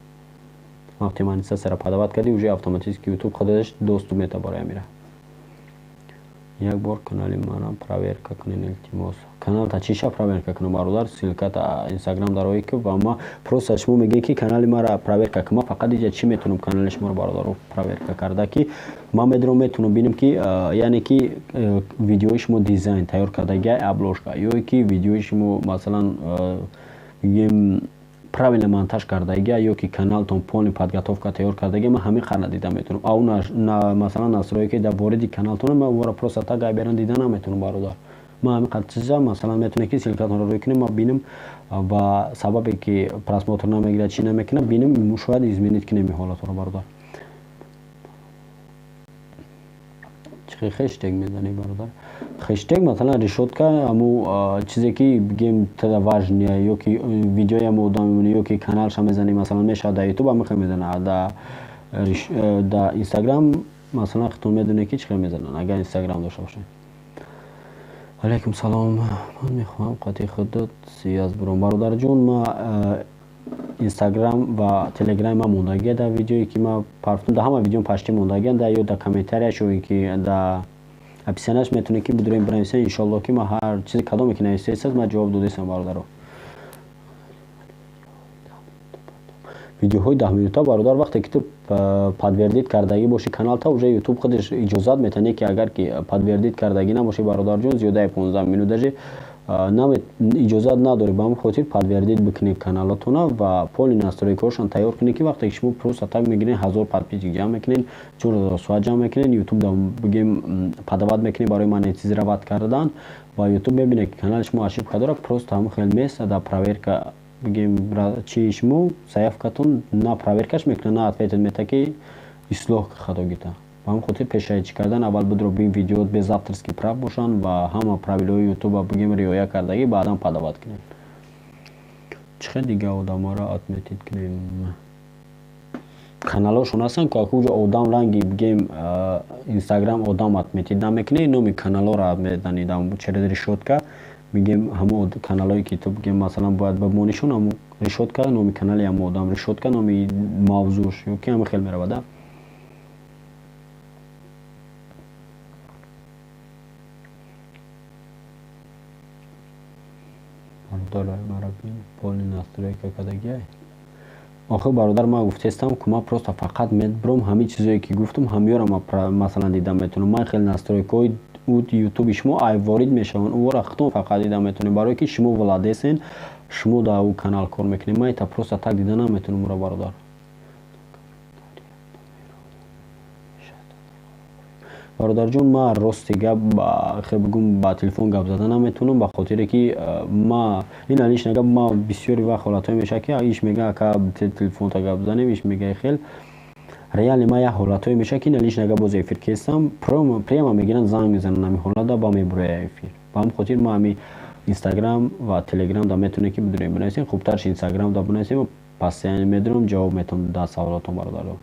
Вақте монетизатсияро подавать кардӣ, уже автоматически Ютуб худаш доступ мета барои амира. Як бор канали мана проверка кунед, илтимос. Каналта чиша проверка кунам, бародар? Ссылка та Инстаграм дарои ки ва ма просто шумо мегӯед, ки канали мара проверка кун. Ма фақат иҷа чӣ метавонам канали шуморо, бародаро, проверка карда, ки ман медонам, метавонам бинам, ки, яъне ки, видеои шумо дизайн тайёр кардагиай, обложка, ё ки видеои шумо, масалан, бигем, правильно монтаж кардагия, ё ки каналтон полный подготовка тайёр кардагия. Ман ҳамин қарна дида метавонам. Ау, масалан, настройки ки дар вориди каналтон, ман вора просто так айберан дида наметавонам, бародар. Ман ҳамин қадр чиза, масалан, метавонед, ки ссылка тонро рӯй кунем, ман бинам ва сабабе ки просмотр намегирад, чӣ намекунад, бинам, шояд изменить кунем ин ҳолатро, бародар. Чӣ хештег мезанӣ, бародар? Хештег, масалан, решётка, ҳамун чизе ки, бигем, тада важный, ё ки видеои ҳамо одам мемонӣ, ё ки каналша мезанӣ, масалан, мешавад. Дар Ютуб ҳамин хел мезанад, дар Инстаграм, масалан, худтон медонед, ки чӣ хел мезананд, агар Инстаграм дошта бошед. Алайкум салом, ман мехоҳам қати худат связь бурам, бародарҷон. Ма Инстаграм ва Телеграми ман мондагия дар видеое, ки ма партум, дар ҳама видеом пашти мондагиам, дар ё дар комментарияш, ё ки дар описания ш метавонед, ки бидурем, бинависед. Иншоалло, ки ман ҳар чизе, кадоме ки нависаистад, ман ҷавоб додастам, бародаро. Видеоҳои 10 минута, бародар, вақте ки ту подтвердить кардагӣ бошӣ каналта, уже Ютуб худаш иҷозат метавонед. Ки агар ки подтвердить кардагӣ набошӣ, бародарҷон, зиёдаи 15 минут даже иҷозат надорӣ. Ба ҳамин хотир подтвердить бикунед каналатона ва полный настройка ҳошон тайёр кунед, ки вақте ки шумо просто так мегиред, 1000 подписчик ҷамъ мекунед, 4000 соат ҷамъ мекунед, Ютуб бигем, подавать мекунед барои монетизировать кардан, ва Ютуб мебинед, ки канали шумо ошибка дорад, просто ҳамин хел места дар проверка, бигем, чи шумо заявка тон на проверка ш мекунад, на ответ мета, ки ислоҳ хатогита. Ба ҳамин хотир пешаи чӣ кардан, аввал бидро бин, видео без авторский прав бошанд ва ҳама правила ҳои Ютуба, бигем, риоя кардагӣ, баъдан подавать кунед. Чӣ хел дига одаморо отметить кунем? Каналҳошон ҳастанд, ки акуҷо одам ранги, бигем, Инстаграм одам отметить намекунед, номи каналҳоро мезанед через решётка. Бигем, ҳамо каналҳое ки ту, бигем, масалан, бояд бимонишон, ҳамо решётка номи канали ҳамо одам, решётка номи мавзӯш ё ки ҳама хел меравада. Бародар, мара бин, полный настройка кардагиай. Охир, бародар, ман гуфтестам, ки ман просто фақат медбурам ҳамин чизое ки гуфтам, ҳамёро ман, масалан, дида метавонам. Ман хеле настройкаҳои ютуби шумо ай ворид мешаванд, ӯро худтон фақат дида метавонем, барое ки шумо владесен, шумо дар ӯ канал кор мекунед. Ман ита просто так дида наметавонам ӯро, бародар. Бародарҷон, ман рости гап хел бигӯм, ба телефон гап зада наметавонам, ба хотире ки ма ин лично гап, ма бисёри вақт ҳолатҳое мешавад, ки иш мега: «Ака, телефонта гап занем», иш мега. Хел реально ма як ҳолатҳое мешавад, ки ина лично гап, боз эфир кестам, прямо мегиранд, занг мезананд, ҳамин ҳолата ба мебуроя эфир. Ба ҳамин хотир ма ҳами Инстаграм ва Телеграм да метавонем, ки бидурем, бинависем. Хубтарш Инстаграм да бинависем, постоянно медурам, ҷавоб метавонам дар саволотон, бародаро.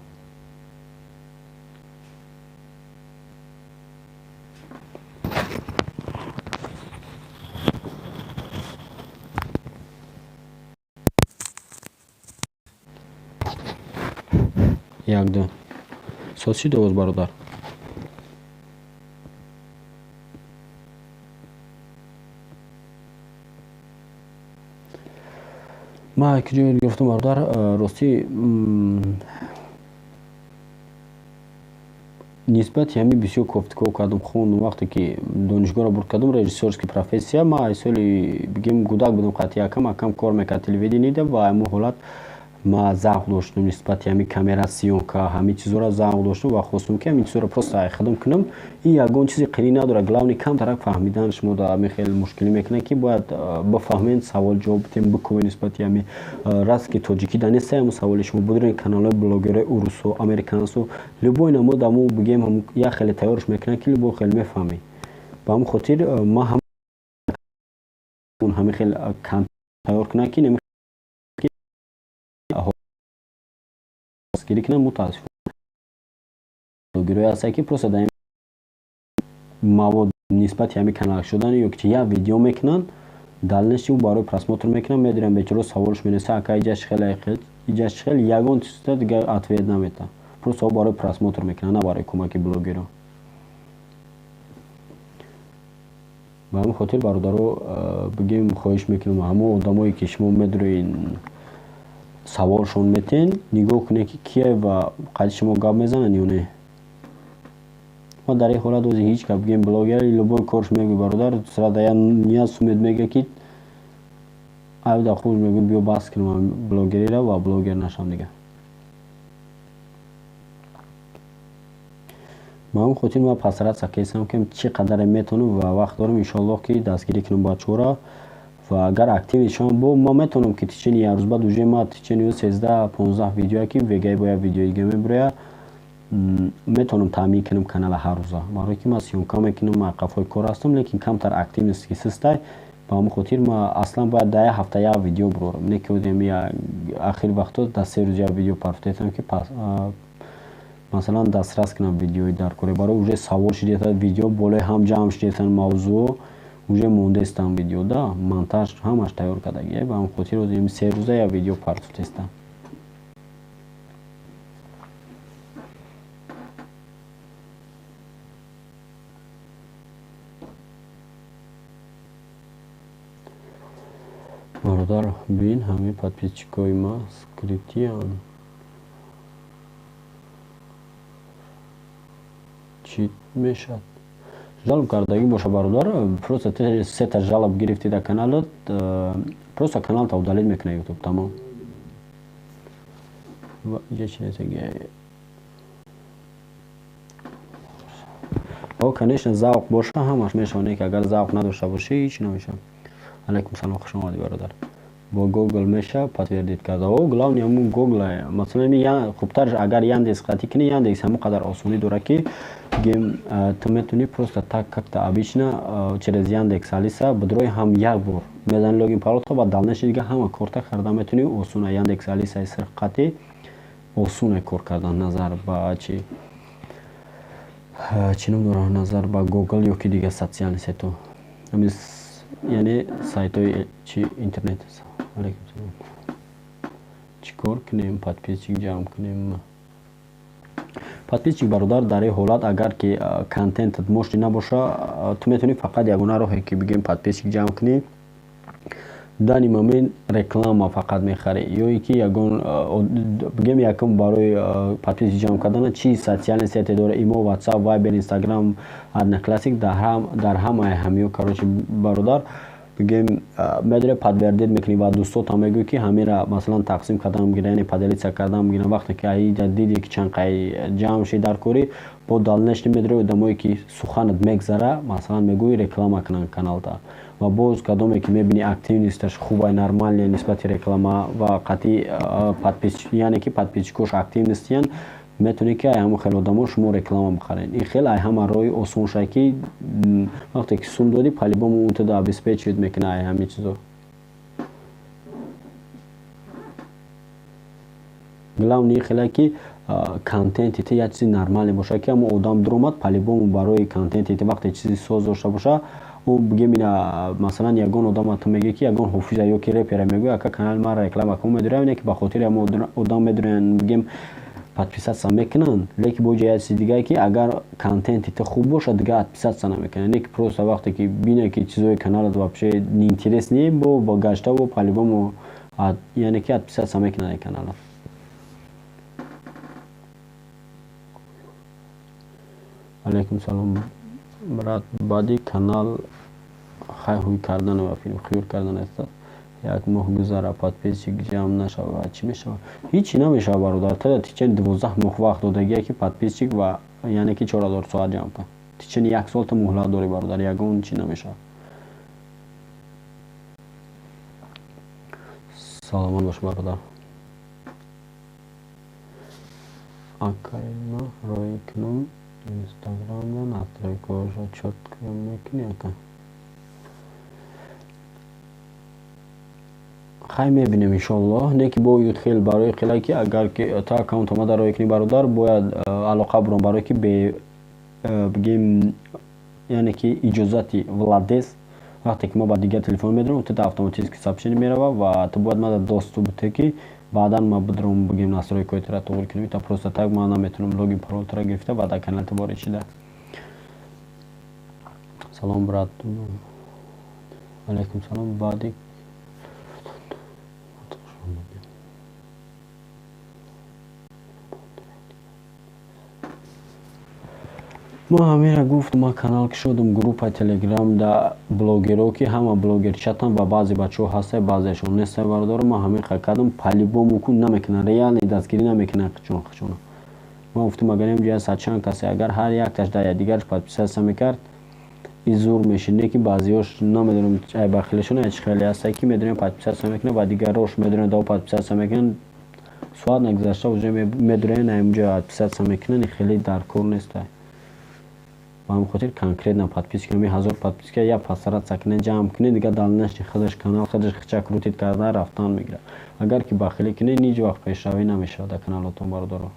Як, ду, соз шид овоз, бародар? Ман куҷо ёд гирифтам, бародар? Ростӣ, нисбати ҳамин бисёр кофтуков кардам, хондум. Вақте ки донишгоҳро бурд кардам, режиссёрский профессия, ман аз соли, бигем, кӯдак будам, қатъи акам кор мекард телевидениеда, ва ҳамон ҳолат ман завқ доштам нисбати ҳамин камера, съёмка, ҳамин чизҳоро завқ доштам ва хостам, ки ҳамин чизҳоро просто худам кунам. Ин ягон чизи қирӣ надорад, главный камтарак фаҳмидан. Шумо дар ҳамин хеле мушкилӣ мекунад, ки бояд бифаҳмед, савол ҷавоб бидем, бикунед нисбати ҳамин. Раст ки тоҷикӣ да нест ҳамун саволи шумо, бидуред, каналҳои блогерҳои урусо, американсо, любой намуд ҳамун, бигем, як хеле тайёрш мекунад, ки любой хеле мефаҳмӣ. Ба ҳамин хотир ман ҳамин хел тайёр кунад, ки дастгирӣ кунад. Мутаассифона, блогерое ҳастанд, ки просто дар мавод нисбати ҳамин канал шудан ё ки як видео мекунанд, дальнейший барои просмотр мекунанд, медиранд, бечоро саволш менависанд: «Ака, иҷаш хеле, иҷаш хеле», ягон чиза дигар ответ наметаҳад. Просто барои просмотр мекунанд, на барои кӯмаки блогерон. Ба ҳамин хотир, бародаро, бигем, хоҳиш мекунам, ҳамон одамое ки шумо медуред, саволшон метен, нигоҳ кунед, ки кие ва қади шумо гап мезананд ё не. Ма дар ин ҳолат ози ҳеҷ гап, бигем, блогер любой корш мегӯй, бародар, срада я ният сумед мега, ки айда хуш мегӯй, биё бас кунам блогерира ва блогер нашам дигар. Ба ҳамин хотир ман постараться кесам, ки чӣ қадаре метавонам ва вақт дорам, иншоаллоҳ, ки дастгирӣ кунам бачаҳоро. Ва агар активный шавам, бо ман метавонам, ки течение як рӯз баъд уже ма течение 13-15 видеое, ки вегаи бо як видеои дига мебирояд, метавонам таъмин кунам канала ҳар рӯза, барое ки ман съёмка мекунам, ман қафои кор ҳастам, лекин камтар активность ки систай. Ба ҳамин хотир ма аслан бояд дар як ҳафта як видео бирорам, не ки ахири вақтҳо дар 3 рӯз як видео партофтам, ки масалан дастрас кунам видеои дар коре, барои уже савол шидета, видео болои ҳам ҷамъ шидетан, мавзӯъ уже мондестам, видео да монтаж ҳамаш тайёр кардагия. Ба ҳамин хотир 3 рӯза як видео партофтестам. Бародар, бин, ҳамин подписчикои ма скрытыянд, чӣ мешавад? Жалоб кардагӣ боша, бародар, просто сета жалоб гирифтӣ дар каналат, просто каналта удалить мекунад Ютуб, тамом. Иҷа чи нестаги? О, конечно, завқ боша, ҳамаш мешавад, не ки агар завқ надошта бошӣ, ҳеҷ намешавад. Алайкум салом, хуш омадӣ, бародар. Бо Гугл меша подтвердить карда? О, главный ҳамун Гугл. Масалан, хубтар агар Яндекс қатӣ кунӣ, Яндекс ҳамон қадар осонӣ дорад, ки бигем, ту метавонӣ просто так, как-то обычно, через Яндекс Алиса бидрои, ҳам як бор мезани логин, паролто, ва дальнейший дига ҳама корта карда метавонӣ. Осона, Яндекс Алисаи сирф қатӣ осоне кор кардан, назар ба чи ном дорад, назар ба Гугл ё ки дигар социальный сетьо. Ҳамин. Яъне сайтҳои чи интернет. Алейкум салом. Чӣ кор кунем, подписчик ҷамъ кунем? Подписчик, бародар, дар ин ҳолат, агар ки контентат мощный набоша, ту метавонӣ фақат ягона роҳе ки бигем подписчик ҷамъ кунӣ, данный момент реклама фақат мехарӣ ё ин ки ягон, бигем, якум барои подписчик ҷамъ кардана чи социальные сети дора: имо, WhatsApp, Viber, Instagram, Одноклассник. Дар ҳамаи ҳамиё, короче, бародар, бигем, медоре подтвердить мекунӣ ва дӯстотам мегӯӣ, ки ҳамира, масалан, тақсим кардан бигиран, яъне поделиться кардан бигиран. Вақте ки аида диди, ки чанд қай ҷамъ шид дар корӣ, бо дальнейшем медори одамое ки суханат мегзара, масалан, мегӯӣ реклама кунанд каналта. Ва боз кадоме ки мебинӣ активность аш хубай, нормальный нисбати реклама ва қатъи, яъне ки подписчикош активность ян, метавонед ки ай ҳамон хел одамо шумо реклама бихаред. Ин хел ай ҳама роҳи осонша, ки вақте ки сум додӣ, по-любому ун туда обеспечивать мекунад ай ҳамин чизо. Главный хеле ки контенти ту як чизи нормале бошад, ки ҳамон одам дуромад, по-любому барои контенти ту вақте чизи соз дошта боша, ӯ, бигем, ина, масалан, ягон одама ту мегӯӣ, ки ягон ҳофиза ё ки репера мегӯӣ: «Ака, канали мара реклама кун». Медорам, ки ба хотири ҳамон одам медоранд, бигем, подписаться мекунанд. Лекин бо як чизи дигае, ки агар контенти ту хуб бошад, дигар отписаться намекунанд. Не ки просто вақте ки бинад, ки чизои каналат вообще неинтересный, бо гашта бо по-любому, яъне ки отписаться мекунанд каналат. Алейкум салом, брат. Баъди канал хай ҳуй кардан ва филм хиёр кардан аст, як моҳ гузара, подписчик ҷамъ нашавад, чӣ мешавад? Ҳичи намешавад, бародар. Та течение 12 моҳ вақт додагия, ки подписчик ва яъне ки 4000 соат ҷамъ кун. Течение як сол ту муҳлат дорӣ, бародар, ягон чӣ намешавад. Саломат бош, бародар. Акайма роӣ кунам инстаграмда, настройка ҳошо чётко мекунӣ, ака? Хай, мебинем, иншоаллоҳ. Не ки бо хел барои хеле ки агар ки та аккаунт омада роӣ кунӣ, бародар, бояд алоқа бурам, барое ки бе, бигем, яъне ки иҷозати владелец, вақте ки мо ба дигар телефон медорем, ту автоматически сообщение мерава ва ту бояд мада доступ бите, ки баъдан ма бидром, бигем, настройка ҳои тура туғри кунем. Та просто так ман наметавонам логин, парол тура гирифта ва дар канали ту ворид шида. Салом, брат. Алейкум салом. Баъди мо ҳамира гуфт, ма канал кушодум, группаи Телеграм да блогеро, ки ҳама блогер чатан ва баъзе бачаҳо ҳастае, баъзеашон нестае. Бародаро, ма ҳамин хел кардам, по-любому ку намекунанд, реально дастгирӣ намекунанд хичон хичона. Ма гуфтам, агар инҷа садчанд касе, агар ҳар якташ дар якдигараш подписаться мекард, и зур мешид. Не ки баъзеҳош, намедонам, ай бахилашон, ай чӣ хеле ҳастае, ки медонем, подписаться мекунанд ва дигарош медонем, дао подписаться мекунанд, соат нагузашта уже медонем, инҷа отписаться мекунанд. Хеле дар кор нестай. Ба ҳамин хотир конкретно подписка, ҳамин 1000 подписка я постараться кунед, ҷамъ кунед, дигар дальнейший худаш канал худаш хича крутить карда рафтан мегирад. Агар ки бахилӣ кунед, ҳеҷ вақт пешравӣ намешавад дар каналотон, бародаро.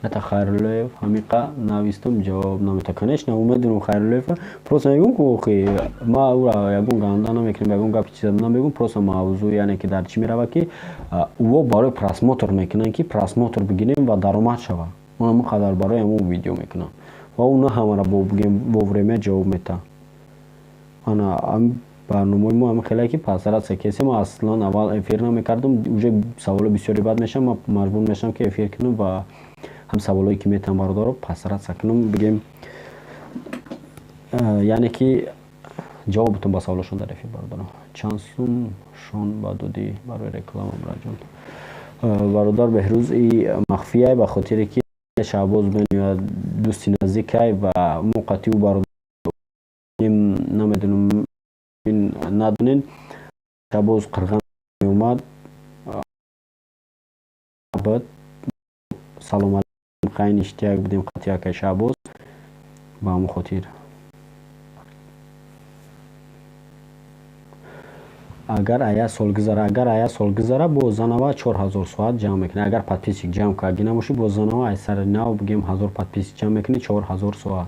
Ята Хайруллоев ҳамиқа навистум, ҷавоб намета. Конечно, умедонам, Хайруллоев, просто мегӯм, ки охи ма ӯра ягон ганда намекунем, ягон гапи чиза намегӯм. Просто мавзӯъ, яъне ки дар чӣ меравад, ки ӯо барои просмотр мекунанд, ки просмотр бигирем ва даромад шавад. Он ҳамон қадар барои ҳамон видео мекунанд ва ӯ на ҳамаро, бигем, вовремя ҷавоб метаҳад. Ана барномаи мо ҳамин хеле ки постараться кесем. Аслан аввал эфир намекардам, уже саволо бисёри бад мешавам, ма маҷбур мешавам, ки эфир кунам ва ҳам саволое ки метавам, бародаро, постараться кунам, бигем, яъне ки ҷавоб бутам ба саволошон дар эфир. Бародаро, чанд сум шон ба додӣ барои реклама, браҷон? Бародар Беҳрӯз, и махфияй, ба хотире ки Шаҳбоз бениёяд дӯсти наздикай ва мо қатъи ӯ бародар намедонам, надонед, Шаҳбоз қирған меомад. Бад салом алейкум, қайн иштияк будем қатъи акай Шаҳбоз. Ба ҳамон хотир агар ая сол гузара, агар ая сол гузара, боз занава 4000 соат ҷамъ мекунӣ. Агар подписчик ҷамъ карди набошӣ, боз занава аз сари нав, бигем, 1000 подписчик ҷамъ мекунӣ, 4000 соат.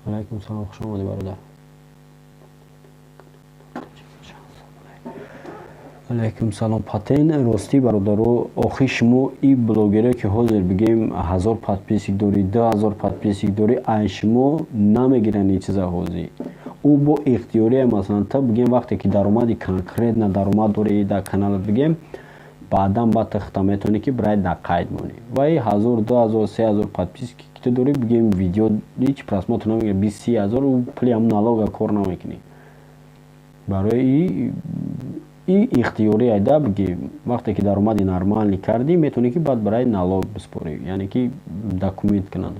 Алайкум салом, хуш омадӣ, бародар. Алайкум салом. Патен ростӣ, бародаро, охи шумо и блогере ки ҳозир бигем 1000 подписчик дорӣ, 2000 подписчик дорӣ, ай шумо намегиранд ин чиза ҳозир. Ӯ бо ихтиёрия, масалан, та бигем вақте ки даромади конкретно даромад дорӣ дар каналат, бигем баъдан ба тахта метавонӣ ки бирай дар қайд монӣ. Ва и 1000, 2000, 3000 подписчик ки ту дорӣ, бигем видео ҳеҷ просмотр намегирад, 20-30 ҳазор, ӯ пули ҳамун налога кор намекунӣ. Барои и ихтиёрӣ айда биги вақте ки даромади нормальный кардӣ, метавонӣ ки баъд барои налог биспорӣ, яъне ки документ кунанд.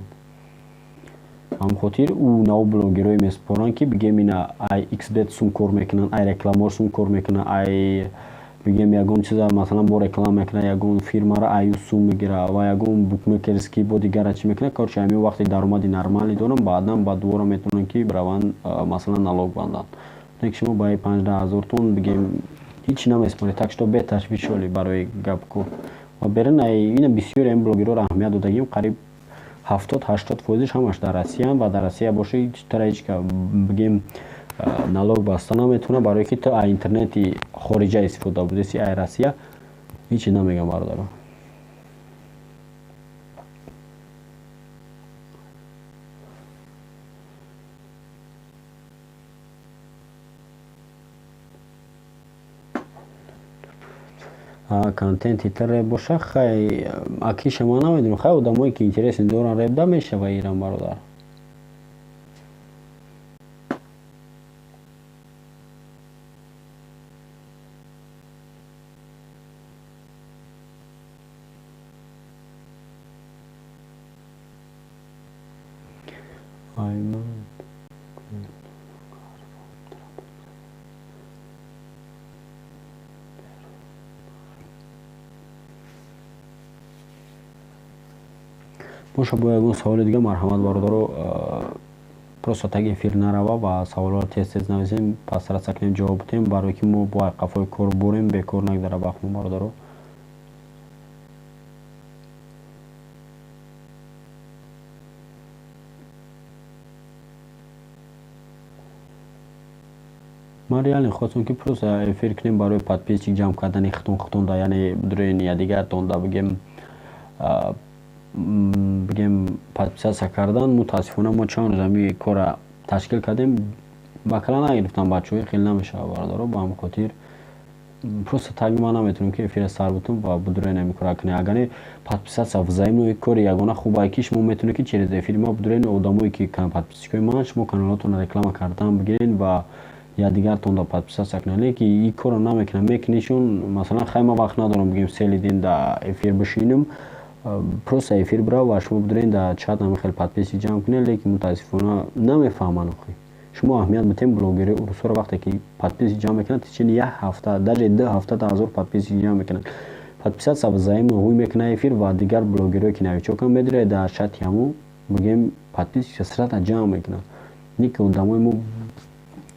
Ҳам хотир ӯ нав блогерое месупоранд, ки бигем ина ай xbet сум кор мекунанд, ай рекламаҳо сум кор мекунанд, ай бигем ягон чиза, масалан, бо реклама мекунад ягон фирмаро, аю сум мегира ва ягон букмекерский бо дигара чӣ мекунад. Короче, ҳамин вақте даромади нормальный доранд, баъдан ба дувора метавонанд ки бираванд, масалан, налог банданд. Ки шумо ба 15 ҳазортон бигем ҳеҷ намеспоред, так что беташвиш шолӣ барои гапку ва берин. Ина бисёре ин блогерҳоро аҳамият додагим, қариб 70-80 фоизиш ҳамаш дар Россияанд ва дар Россия боши, тара ҳеҷ бигем налог баста наметавонад, барое ки ту ай интернети хориҷа истифода будеси, ай Россия ҳечи намегам, бародаро. Контенти ту реп боша, хай, акиша ман намедонам, хай, одамое ки интерес доранд реп да мешава ирам, бародар. Боша, бо ягон саволи дига марҳамат, бародаро. Просто так эфир нарава ва саволҳоро тез тез нависем, пасраса кунем, ҷавоб бидем, барое ки мо бо қафои кор бурем, бекор нагзара вақтмо, бародаро. Ман реально хостам ки просто эфир кунем барои подписчик ҷамъ кардани хитон хитонда, яъне бидурен ядигартонда бигем подписаться кардан. Мутаассифона, мо чанд рӯз ҳами кора ташкил кардем, ба кала нагирифтам бачаҳои, хеле намешавад, бародаро. Ба ҳамин хотир просто так ман наметавонам ки эфира сар бутум ва бидурен ҳами кора кунем. Агар не, подписаться взаимно кори ягона хубае ки шумо метавонед ки через эфири ма бидурен одамое ки подписчикои ман, шумо каналотонро реклама кардан бигирен ва якдигартонда подписаться кунед. Леки ин корро намекунам, мекунишон, масалан, хай, ман вақт надорам, бигем, целый день да эфир бишинам. Просто эфир бирав ва шумо бидурен дар чат ҳами хел подписчик ҷамъ кунед, лекин мутаассифона намефаҳманд. Охи шумо аҳамият бидем, блогери урусҳоро вақте ки подписчик ҷамъ мекунанд, течение як ҳафта, даже 2 ҳафта 10 000 подписчик ҷамъ мекунанд. Подписаться взаимно ҳуй мекунад эфир ва дигар блогерое ки новичокам медуред дар чати ҳамун, бигем, подписчик срата ҷамъ мекунанд. Не ки одамои мо,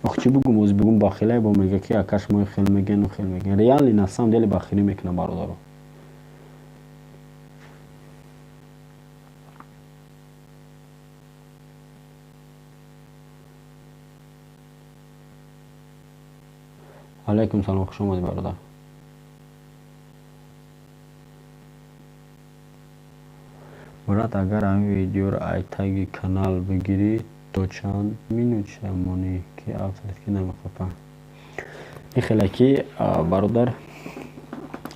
ох, чӣ бугум, оз бигум бахилай, бо мега ки ака, шумо хел мегену хел меген. Реально, на самом деле бахилӣ мекунам, бародаро. Алайкум салом, хуш омадӣ, бародар. Брат, агар ҳамин видеоро ай таги канал бигирӣ, то чанд минут шамонӣ ки авторский намехапа? Ин хеле ки, бародар,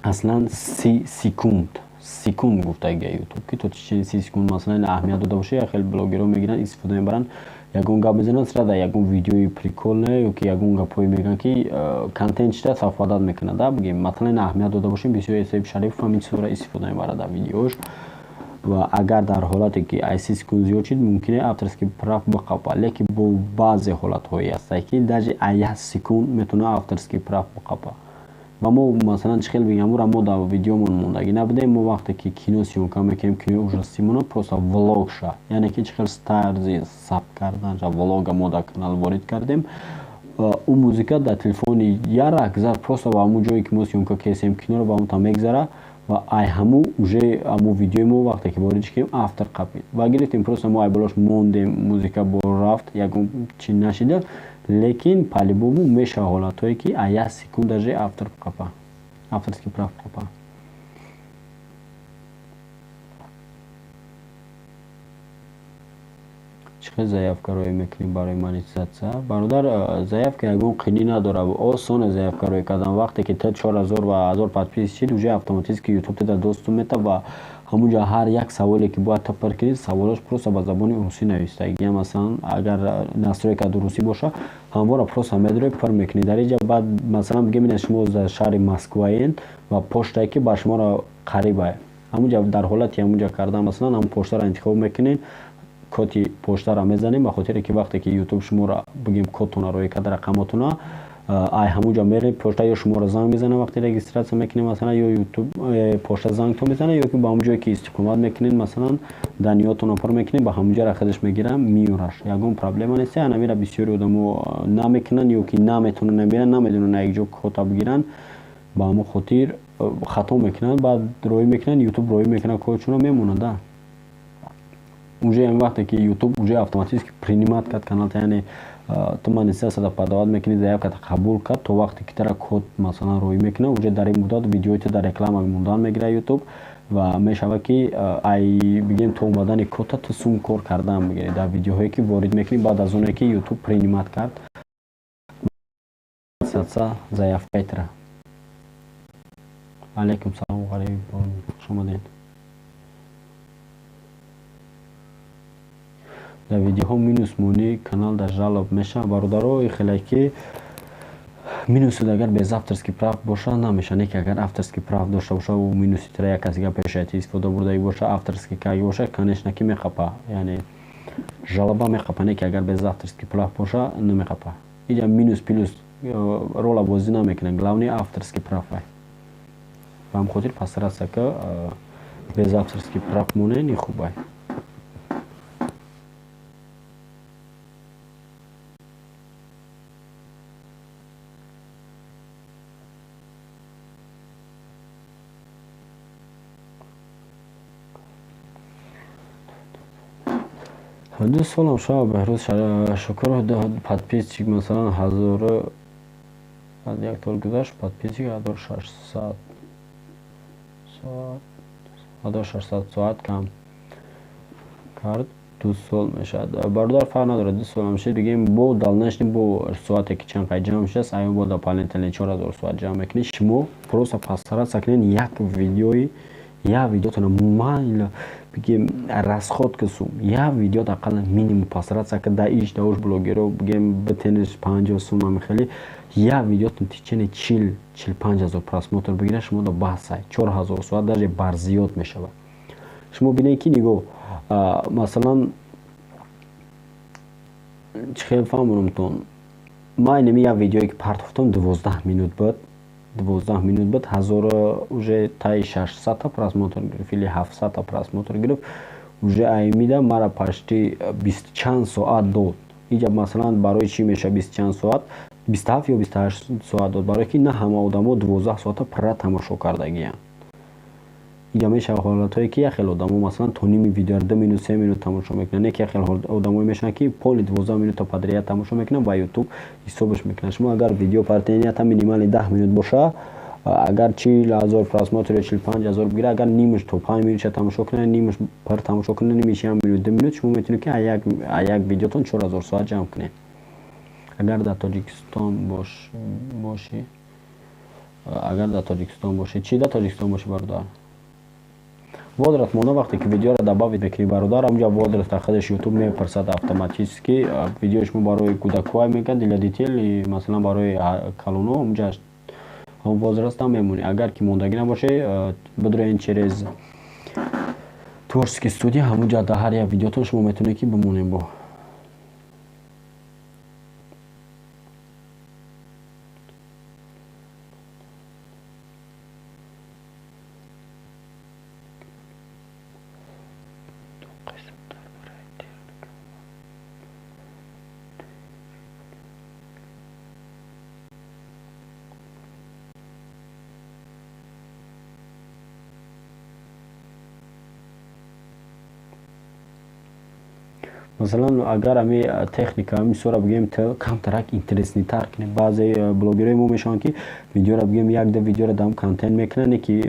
аслан 30 секунд, секунд гуфтага Ютуб ки то течение 30 секунд, масалан, аҳамият дода бошад. Як хеле блогерҳо мегиранд, истифода мебаранд, ягон гап мезананд, сразу ягон видеои прикольное ё ки ягон гапҳое мегӯянд ки контент чида совпадать мекунад, да, бигем, масалан, аҳамият дода бошем, бисёр Саиб Шарипов ҳамин чизҳоро истифода мебарад дар видеош. Ва агар дар ҳолате ки ай 30 секунд зиёд шид, мумкин авторский прав биқапад, лекин бо баъзе ҳолатҳое ҳастанд ки даже ай як секунд метавонад авторский прав биқапад. Ва мо, масалан, чӣ хел бигем, амура мо дар видеомон мондагӣ набудем. Мо вақте ки кино съёмка мекунем, кинои ужасимона, просто влог ша, яъне ки чӣ хел тарзи сабт карданша, влога мо дар канал ворид кардем. Ӯ музыка дар телефони ярак зад, просто ба ҳамун ҷое ки мо съёмка кесем киноро, ба ҳамон там мегзара. Ва ай ҳаму уже ҳаму видеои мо вақте ки ворид шудем, автор қапид ва гирифтем, просто мо ай болош мондем, музыка бо рафт, ягон чи нашида. Лекин по-любому мешава ҳолатҳое, ки а як секунд даже автор қапа, авторский прав қапа. Чӣ хел заявка роӣ мекунӣ барои монетизатсия, бародар? Заявка ягон қинӣ надорад, осоне заявка роӣ кардан. Вақте ки ту 4000 ва 1000 подписчик, уже автоматически ютуб туда доступ мета ва ҳамунҷо ҳар як саволе, ки бояд ту пур кунӣ, саволош просто ба забони русӣ навистагия. Масалан, агар настройка русӣ боша, ҳамвора просто медрои, пур мекунӣ дар инҷа. Баъд, масалан, бигем, ина шумо дар шаҳри Москваен ва поштае, ки ба шуморо қарибае, ҳамунҷа дар ҳолати ҳамунҷа кардан, масалан, ҳамун поштаро интихоб мекунед, коди поштаро мезанем, ба хотире ки вақте ки ютуб шуморо, бигем, кодтона роӣ карда, рақамотона, ай ҳамунҷа мерем, пошта ё шуморо занг мезанад, вақте регистрация мекунем, масалан, ё ютуб э, пошта зангтон мезанад, ё ки ба ҳамун ҷое, ки истиқомат мекунед, масалан, данныеотонро пур мекунед, ба ҳамунҷаро худаш мегирам, меёраш, ягон проблема нест. Анамира бисёри одамо намекунанд ё ки наметавонанд набиранд, намедонанд як ҷо кода бигиранд, ба ҳамон хотир хато мекунанд. Баъд роӣ мекунанд, ютуб роӣ мекунад кодшонро, мемонад. Уже ам вақте ки ютуб уже автоматически принимать кард каналта, яъне ту монетизатсияда подавать мекунӣ, заявката қабул кард, то вақте ки тара код, масалан, роӣ мекунад, уже дар ин муддат видеои ту дар реклама мондан мегирад ютуб ва мешавад, ки ай, бигем, то омадани кодта ту сум кор кардан бигирӣ дар видеоҳое, ки ворид мекунӣ, баъд аз оне ки ютуб принимать кард заявкаи тара. Алайкум салом, Ғариб, хуш омадед. Дар видеоҳо минус монӣ, канал дар жалоба мешавад? Бародаро, хеле ки минусуд, агар без авторский прав боша, намеша. Не ки агар авторский прав дошта боша, ӯ минуси тира як каси пешаяти истифода бурдаги боша, авторский каги боша, конечно, ки меқапа, яъне жалоба меқапа. Не ки агар без авторский прав боша, намеқапа. Иҷа минус плюс рола бозӣ намекунад, главный авторский прав. Ба ҳам хотир постараться ка без авторский прав монен, и хубай. 2 солам шава, Беҳрӯз Шукуров, подписчик, масалан, ҳазору аз як сол гузашт, подписчик 1600 соат, 1600 соат кам кард, 2 сол мешавад. Бародар, фарқ надорад, 2 сол мешавад, бигем, бо дальнейшем бо соате ки чанд қай ҷамъ шудааст, аю бо дополнительно 4000 соат ҷамъ мекунед. Шумо просто постараться кунед як видеои, як видеотона майла, бигем, расход кисум, як видео ақаллан минимум постараться ка да иш дауш блогеро, бигем, битенеш 50 сум, ами хеле як видеотон течение 40-45 ҳазор просмотр бигирад, шумо да басай, 4000 соат даже барзиёд мешавад. Шумо бинед, ки нигоҳ, масалан, чӣ хел фаҳмонамтон, ман инами як видеое, ки партофтам, 12 минут буд, 12 минут буд, ҳазор уже таи 600-та просмотр гирифт или 700-та просмотр гирифт. Уже аймида мара почти бисту чанд соат дод. Иҷа, масалан, барои чӣ мешавад бисту чанд соат, 27 ё 28 соат дод? Барое ки на ҳама одамо 12 соата пурра тамошо кардагиянд. Иҷа мешавад ҳолатҳое, ки як хел одамо, масалан, то ними видеоро, 2 минут, 3 минут тамошо мекунанд, не ки як хел одамое мешаванд, ки полный 12 минута подряд тамошо мекунанд ва ютуб ҳисобаш мекунад. Шумо агар видео партенията минимальный 10 минут боша, агар 40 000 просмотр ё 45 000 бигирад, агар нимаш то 5 минутша тамошо кунад, нимаш пар тамошо кунад, нимаш як минут, 2 минут, шумо метавонед, ки як видеотон 4000 соат ҷамъ кунед. Агар дар Тоҷикистон бошӣ, агар дар Тоҷикистон бошӣ, чӣ дар Тоҷикистон бошӣ, бародар? Возраст монда, вақте ки видеоро добавить мекунӣ, бародар, ҳамҷа возраста худаш ютуб мепурсад автоматически. Видеои шумо барои кӯдакҳое мекунад, для детей, масалан, барои калонҳо, ҳамҷа ҳам возраста мемонӣ. Агар ки мондагӣ набошӣ, бидроен через творческий студия, ҳамунҷа дар ҳар як видеотон шумо метавонед, ки бимонем. Бо Масалан, агар ами техника ами сура бигем, камтарак интересный тар кунем. Баъзе блогерҳои мо мешаванд, ки видеоро бигем, якда видеоро дам контент мекунанд, ки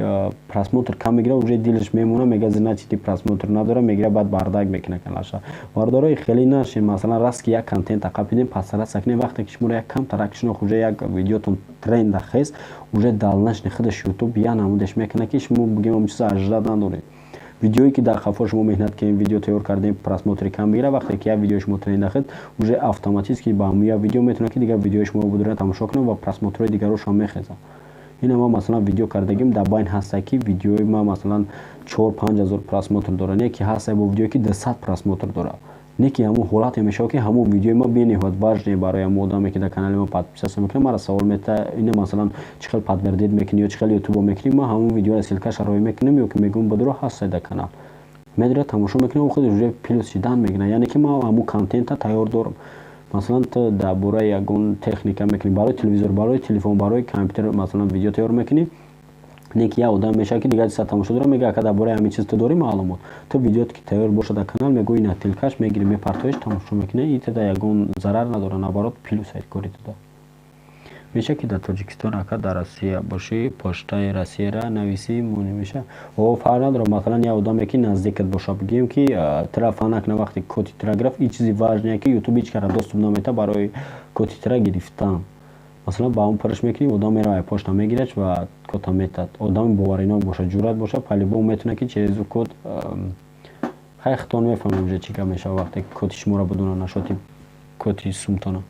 просмотр кам мегира, уже дилаш мемона, мега, значит, просмотр надора, мегира, баъд бардак мекуна каналша. Бардорои, хеле нашин. Масалан, раст ки як контент қапидем, пасараса кунем. Вақте ки шуморо як камтарак шинох, уже як видеотон тренда хес, уже дальнейший худаш Ютуб я намудеш мекунад, ки шумо, бигем, ам чиза ожидать надоред. Видеое ки дар қафо шумо меҳнат кунед, видео тайёр кардем, просмотр и кам мегира. Вақте ки як видеои шумо тренда хед, уже автоматически ба ҳамун як видео метавонад, ки дигар видеои шумо будора тамошо кунад ва просмотр ҳои дигарошам мехезад. Ина ма, масалан, видео кардагим, дар байн ҳаста, ки видеои ма, масалан, 4-5 ҳазор просмотр дорад, не ки ҳаста бо видеое, ки 200 просмотр дорад, не ки ҳамун ҳолате мешавад, ки ҳамун видеои ма бениҳоят важный барои ҳамун одаме, ки дар канали ма подписаться мекунад. Мара савол мета: ина, масалан, чӣ хел подтвердить мекунӣ ё чӣ хел ютубо мекунӣ? Ма ҳамун видеоро ссылка ша роӣ мекунем ё ки мегӯм, бодуро ҳаста дар канал, медора, тамошо мекунам, худ уже плюс шидан мекунад. Яъне ки ман ҳамун контента тайёр дорам. Масалан, ту дар бораи ягон техника мекунӣ, барои телевизор, барои телефон, барои компютер, масалан, видео тайёр мекунӣ, не ки як одам мешавад, ки дигар чиза тамошо дорад, мега: «Ака, дар бораи ҳамин чиз ту дорӣ маълумот?» Ту видеот ки тайёр бошад дар канал, мегӯӣ: «Ина ссылка ш», мегирӣ, мепартоиш, тамошо мекунӣ. И туда ягон зарар надорад, наоборот, плюс ай кори туда меша. Ки дар Тоҷикистон, ака, дар Россия бошӣ, почтаи Россияра нависӣ, монӣ меша. О, фарқ надорад. Масалан, як одаме, ки наздикат боша, бигӯем, ки тира фа накуна. Вақте коди тира гирифт, ин чизи важный е, ки Ютуб ҳеҷ кара доступ намета барои коди тира гирифтан. Масалан, ба он пурш мекунӣ, одам меравад, почта мегирад ва кода метад. Одами боваринок боша, ҷуръат боша, по-любому метавонад, ки через код. Хай, худтон мефаҳмем, уже чӣ гап мешавад, вақте коди шуморо бидонад, нашоти коди сумтона.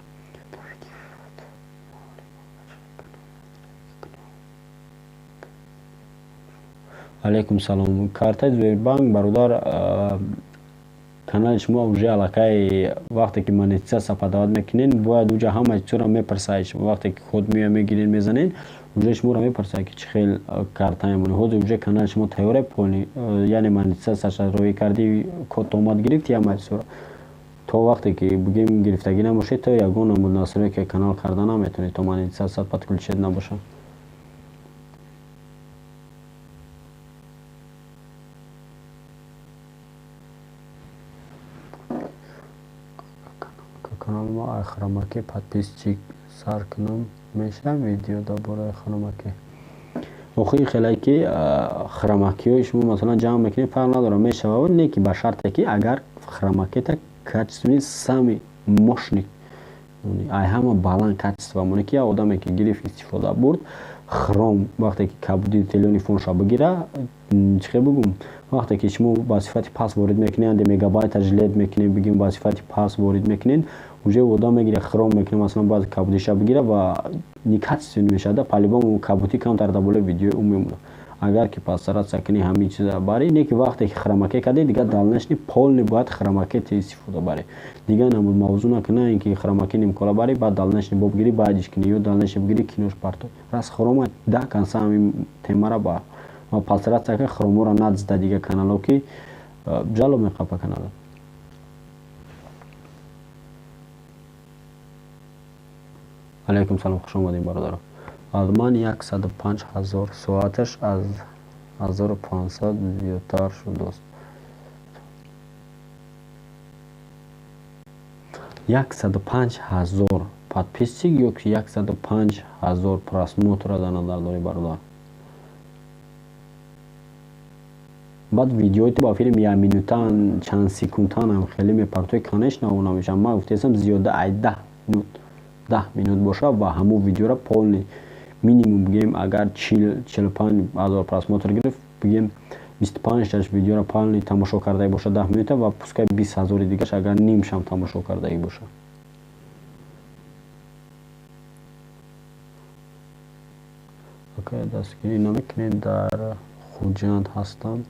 Алейкум салом. Картаи Сбербанк, бародар, канали шумо уже аллакай, вақте ки монетизация подавать мекунед, бояд уҷа ҳама чизро мепурсад. Вақте ки код меоя, мегиред, мезанед, уже шуморо мепурсад, ки чӣ хел карта мемонед. Ҳозир уже канали шумо тайёре полный, яъне монетизатсияша роӣ кардӣ, код омад, гирифти ҳама чизро. То вақте ки, бигем, гирифтагӣ набошед, то ягон намуд настройка канал карда наметавонед, то монетизация подключить набошад. Канали ма хромакӣ подписчик сар кунам, мешавад видео дар бораи хромакӣ? Охири хеле ки хромакиҳои шумо, масалан, ҷамъ мекунед, фарқ надорад, мешавад, не ки ба шарте, ки агар хромакета качественный, самый мощный, ай ҳама баланд качество моне, ки як одаме, ки гирифт, истифода бурд, хром вақте ки кабуди телефони фонша бигира, чӣ хел бигӯм, вақте ки шумо ба сифати паст ворид мекунед, анде мегабайта жилет мекунед, бигем, ба сифати паст ворид мекунед, уже одам мегира, хром мекунад, масалан, баъд кабудиша бигира ва некачественный мешавад. По-любому кабудӣ камтар дар болои видеои ӯ мемонад. Агар ки постараться кунӣ, ҳамин чиза барӣ, не ки вақте ки хромакӣ кардӣ, дигар дальнейший полный бояд хромакете истифода барӣ. Дигар намуд мавзӯъ накунӣ, ин ки хромакӣ нимкора барӣ, баъд дальнейший бо бигирӣ, баъдиш кунӣ ё дальнейший бигирӣ, кинош партой. Раз хрома до конца ҳамин темара ба постараться ка, хроморо надзда дигар канало, ки ҷалоб меқапа канала. Алайкум салом, хуш омадем, бародаро. Аз ман 105 000, соаташ аз 1500 зиёдтар шудааст. 105 000 подписчик ё ки 105 000 просмотр ро дар назар дорӣ, бародар? Баъд видеои ту ба филм як минутан, чанд секундтанам хеле мепартои, конечно, о намешавад. Ман гуфтаистам, зиёда ай 10 минут, 10 минут боша ва ҳамун видеоро полный, минимум, бигем, агар 40-45 ҳазор просмотр гирифт, бигем, 25-таш видеоро полный тамошо кардаги боша 10 минута ва пускай 20 ҳазори дигараш агар нимшам тамошо кардаги боша. Окей, дастгирӣ намекунед? Дар Хуҷанд ҳастам,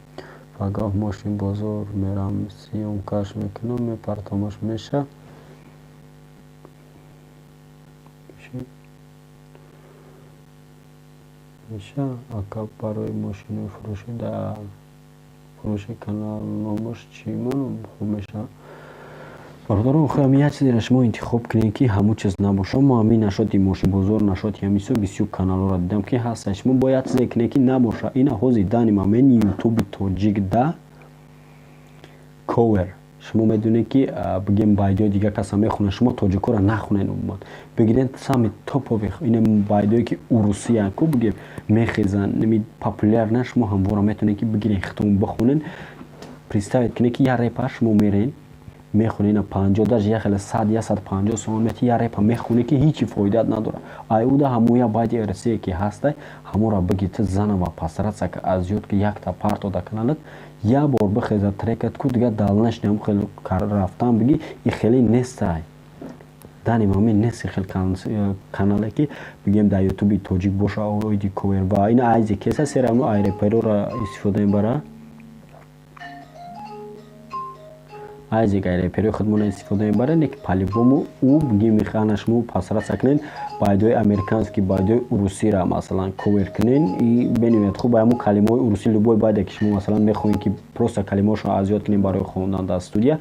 пагоҳ мошин бозор мерам, съёмка ш мекунам, мепартомаш, меша? Меша, ака? Барои мошинои фурӯшӣ дар фурӯши канал номаш чӣ монам хуб мешавад? Бародарон, охир ҳамин як чизеро шумо интихоб кунед, ки ҳамун чиз набошад. Мо ҳамин нашоти мошинбозор, нашоти ҳамин чизо, бисёр каналҳоро дидам, ки ҳаста. Шумо бояд чизе кунед, ки набошад. Ина ҳозир данный момент Ютуби тоҷик да ковер Шумо медонед, ки бигем байдои дигар каса мехонад, шумо тоҷикоро нахонед умуман. Бигирен самый топовый ин байдое, ки урусиян ку, бигем мехезанд, ними популяр на, шумо ҳамвора метавонед, ки бигирен, хитон бихонен. Представить кунед, ки як репа шумо мерен мехонед, ина 50, даже як хеле 100, 150 сомон мети, як репа мехонед, ки ҳичи фоидаат надорад. Ай уда ҳамон як байди русие, ки ҳастай, ҳамонро бигир, ту занава постараться аз ёд ки, якта парто да каналат, як бор бихеза трекат ку, дигар дальнейший хел рафтан биги. И хеле нестай, данный момент нест хел канале, ки бигем дар ютуби тоҷик боша оиди ковер. Ва ина айзи кеса серамно ай реперора истифода мебара, айзик ай реперои худмона истифода мебара. Не ки по-любому ӯ бигем мехоҳана шумо постараться кунед байдои американский, байдои урусиро масалан ковер кунен, и бениҳоят хуб ҳамун калимаҳои урусӣ, любой байде, ки шумо масалан мехоҳед, ки просто калимаҳошро аз ёд кунед барои хондан дар студия,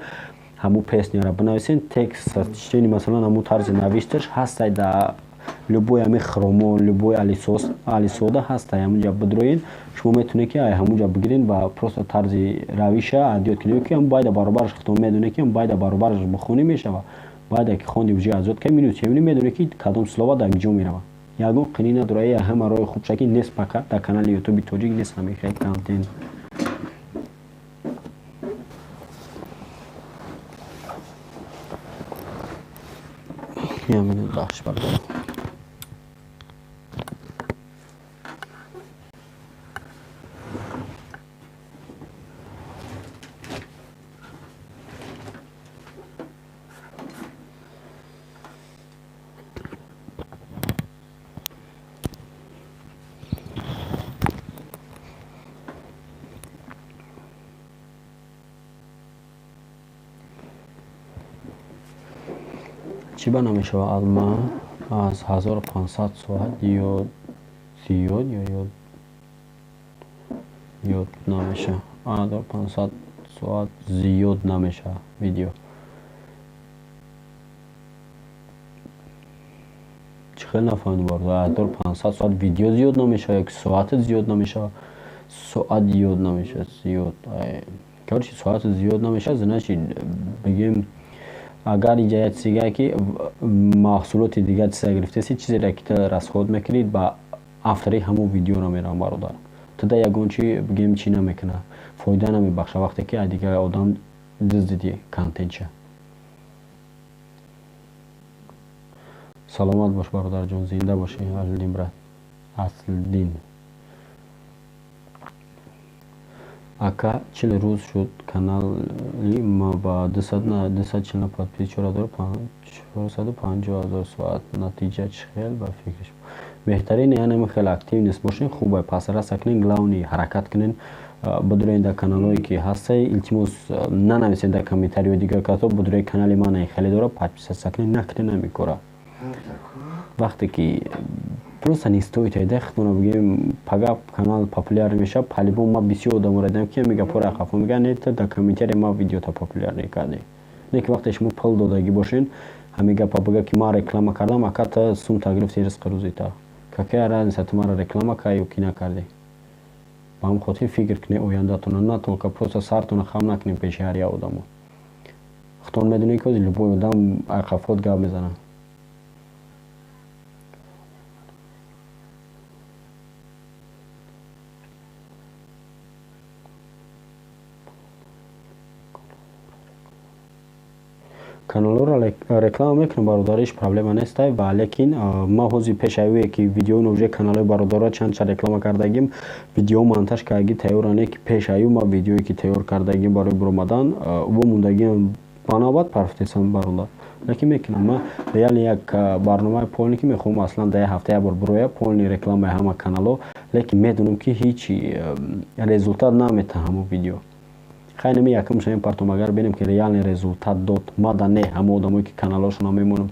ҳамун песняро бинависен, текст сочинение, масалан ҳамун тарзи навишташ ҳастай дар любой ҳамин хромо, любой алисода ҳастай, ҳамунҷа бидроен, шумо метавонед, ки ҳамунҷа бигирен ва просто тарзи равиша аз ёд кунед, ки ҳам байда баробараш худтон медонед, ки ҳам байда баробараш бихонӣ мешава. Баъде ки хонди, уже аз ёд кардӣ, минус чемини медонӣ, ки кадом слова дар куҷо мерава. Ягон қинӣ надора. Е ҳама роҳи хубша, ки нест пока дар канали ютуби тоҷик, нест ҳамин хел контент. Бахш бардорам. Чӣ ба намешавад аз ман аз 1500 соат ё зиёд ё ёд намешавад, 1500 соат зиёд намешавад видео? Чӣ хел нафаҳмидам, бародар. 1500 соат видео зиёд намешавад ё ки соатат зиёд намешавад? Соат ёд намешавад, зиёд, короче, соатат зиёд намешавад. Значит, бигем, агар инҷа як чизе, ки маҳсулоти дигар чиза гирифтаси, чизеро ки ту расход мекунӣ, ба автори ҳамон видеоро меравам, бародар. Туда ягон чи бигем чӣ намекунад, фоида намебахшад, вақте ки аз дигар одам дуздидӣ контентша. Саломат бош, бародарҷон, зинда бошӣ. Аслиддин, брат, Аслиддин ака, 40 рӯз шуд канали ма ба 240 подписчик, 450 000 соат. Натиҷа чӣ хел ба фикри шумо? Беҳтарин, яъне хеле активность бошен, хуб постараться кунен, главный ҳаракат кунен, бидурен дар каналҳое, ки ҳастай. Илтимос, нанависен дар комментариҳои дигар касо: «Бидуре, канали ман хеле дора, подписаться кунен». Накунен намекора. Вақте ки просто не стоит айда худона, бигем, пага канал популяр мешавад, по-любому ма бисёр одаморо дидам, ки мега пора қафо мега: «Не, ту дар комментария ма видеота популяр накардӣ». Не ки вақте шумо пул додагӣ бошен, ҳамин гапа бига, ки ман реклама кардам, ака, ту сумта гирифти, ризқи рӯзита, какая разница, ту маро реклама кардӣ ё ки накардӣ? Ба ҳамин хотир фикр кунед ояндатона, на только просто сартона хам накунед пеши ҳар як одамо. Худтон медонед, ки любой одам қафот гап мезанад. Каналҳоро реклама мекунам, бародар, ҳеҷ проблема нестай. Ва лекин ма ҳозир пешавие, ки видеои уже каналҳои бародарро чандча реклама кардагим, видео монтаж кардагӣ тайёра, не ки пешаю ма видеое, ки тайёр кардагим барои буромадан, во мондагиам, ба навбат парфтесам, бародар. Лекин мекунам ма реально як барномаи полный, ки мехоҳам аслан дар як ҳафта як бор буроя, полный рекламаи ҳама каналҳо. Лекин медонам, ки ҳеҷ результат наметаҳам ҳамон видео. Хайр, нами якумша мепартом, агар бинем, ки реальный результат дод, мада не, ҳама одамое, ки каналҳошона мемонам,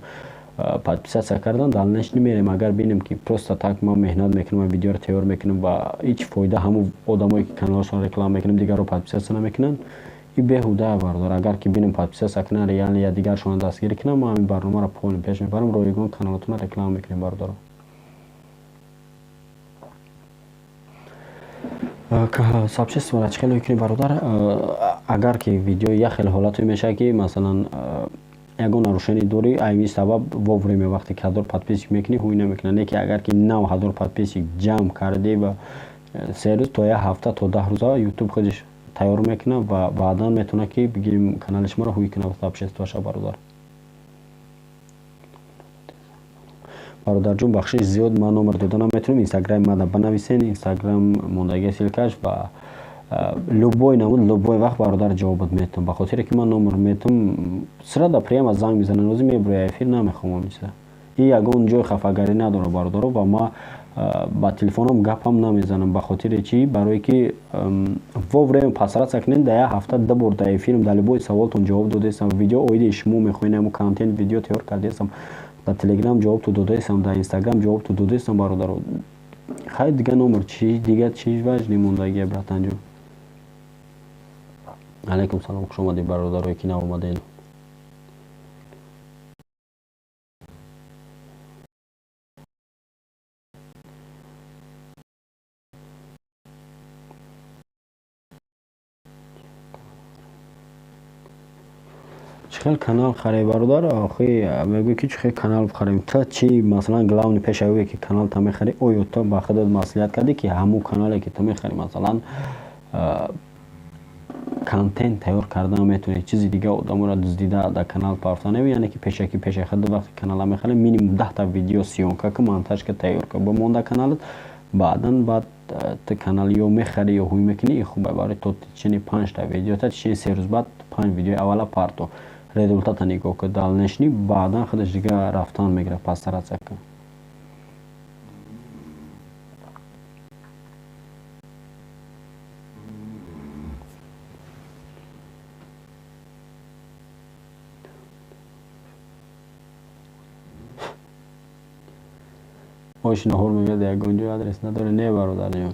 подписаться кардан, дальнейший мерем. Агар бинем, ки просто так ман меҳнат мекунам, видеоро тайёр мекунам ва ҳеҷ фоида, ҳамон одамое, ки каналҳошона реклама мекунам, дигарро подписаться намекунанд, и беҳуда, бародар. Агар ки бинем, подписаться кунанд, реально якдигаршона дастгирӣ кунам, ман ҳамин барномаро полный пеш мебарам, ройгон каналотонро реклама мекунем, бародаро. Сообщество чӣ хеле мекунӣ, бародар? Агар ки видео як хел ҳолате мешавад, ки масалан ягон нарушение дорӣ, айни сабаб вовремя вақте ки 1000 подписчик мекунӣ, ҳуй намекунад. Не ки агар ки нав 1000 подписчик ҷамъ кардӣ ва 3 рӯз то як ҳафта то 10 рӯза Ютуб худаш тайёр мекунад ва баъдан метавонад, ки бигирем, канали шуморо ҳуй кунад, сообщество ша. Бародарҷон, бахшиш зиёд, ман номер дода наметавонам. Инстаграми мана банависен, Инстаграм мондагии ссылка ш ва любой намуд, любой вақт, бародар, ҷавобат метавам. Ба хотире ки ман номер метавам, срада прямо занг мезанам, розӣ меброя эфир, намехоҳам чиза. И ягон ҷои хафагарӣ надорад, бародаро, ва ма ба телефонам гапам намезанам. Ба хотири чӣ? Барое ки вовремя постараться кунед, дар як ҳафта ду бор дар эфирм, дар любой саволтон ҷавоб додаистам. Видео оиди шумо мехоҳед, ҳамо контент видео тайёр кардаистам, дар Телеграм ҷавобто додаистам, дар Инстаграм ҷавобто додаистам, бародаро. Хай, дига номер чӣ, дига чӣ важный мондагия, братанҷон? Алайкум салом, хуш омадед, бародарое ки нав омадед. Чӣ хел канал харем, бародар? Охи, мегӯӣ ки чӣ хел канал харем? Та чӣ, масалан, главный пешавие ки канал та мехарӣ, оё ту ба худат маслиҳат кардӣ, ки ҳамун канале ки ту мехарӣ, масалан, контент тайёр кардан метавонӣ, чизи дига одаморо дуздида дар канал партофта не? Яъне ки пешакӣ, пешаи худ вақте канала мехарӣ, минимум 10та видео съёмка ку, монтаж ка, тайёр ка, бимонда каналат. Баъдан баъд ту канал ё мехарӣ, ё ҳуй мекунӣ. И хуб барои то течение панҷта видеота, течение 3 рӯз баъд панҷ видеои аввала парто, результат а нигоҳ кун, дальнейший баъдан худаш дига рафтан мегирад, постараться кун. Ош наҳор мегӯяд, ягон ҷой адрес надорӣ? Не, бародарҷон.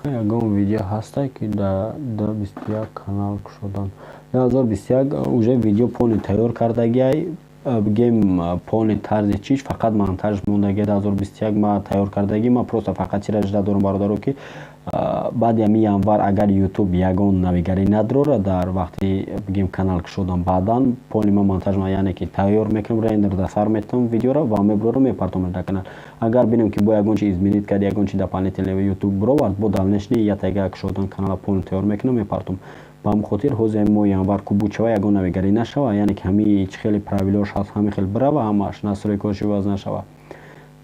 Ягон видео ҳастай, ки дар 21 канал кушодан? 2021 уже видео полный тайёр кардагиай, бигем, полный тарзи чиш, фақат монтаж мондагиай. 2021 ма тайёр кардагӣ. Ма просто фақат чира жда дорам, бародаро, ки баъди ҳами январ агар Ютуб ягон навигарӣ надрора дар вақти, бигем, канал кушодан, баъдан полный ма монтаж, яъне ки тайёр мекунам, рендер да сар метавам видеоро ва меброрам, мепартом дар канал. Агар бинем, ки бо ягон чи изменить кард, ягон чи дополнительный Ютуб бировард, бо дальнейший ятага кушодан канала полный тайёр мекунам, мепартом. Ба ҳамин хотир ҳозир моҳи январ ку бучава, ягон навигарӣ нашава, яъне ки ҳамин чӣ хеле правила ш ҳаст, ҳамин хел бирава, ҳамааш настройка ш иваз нашава,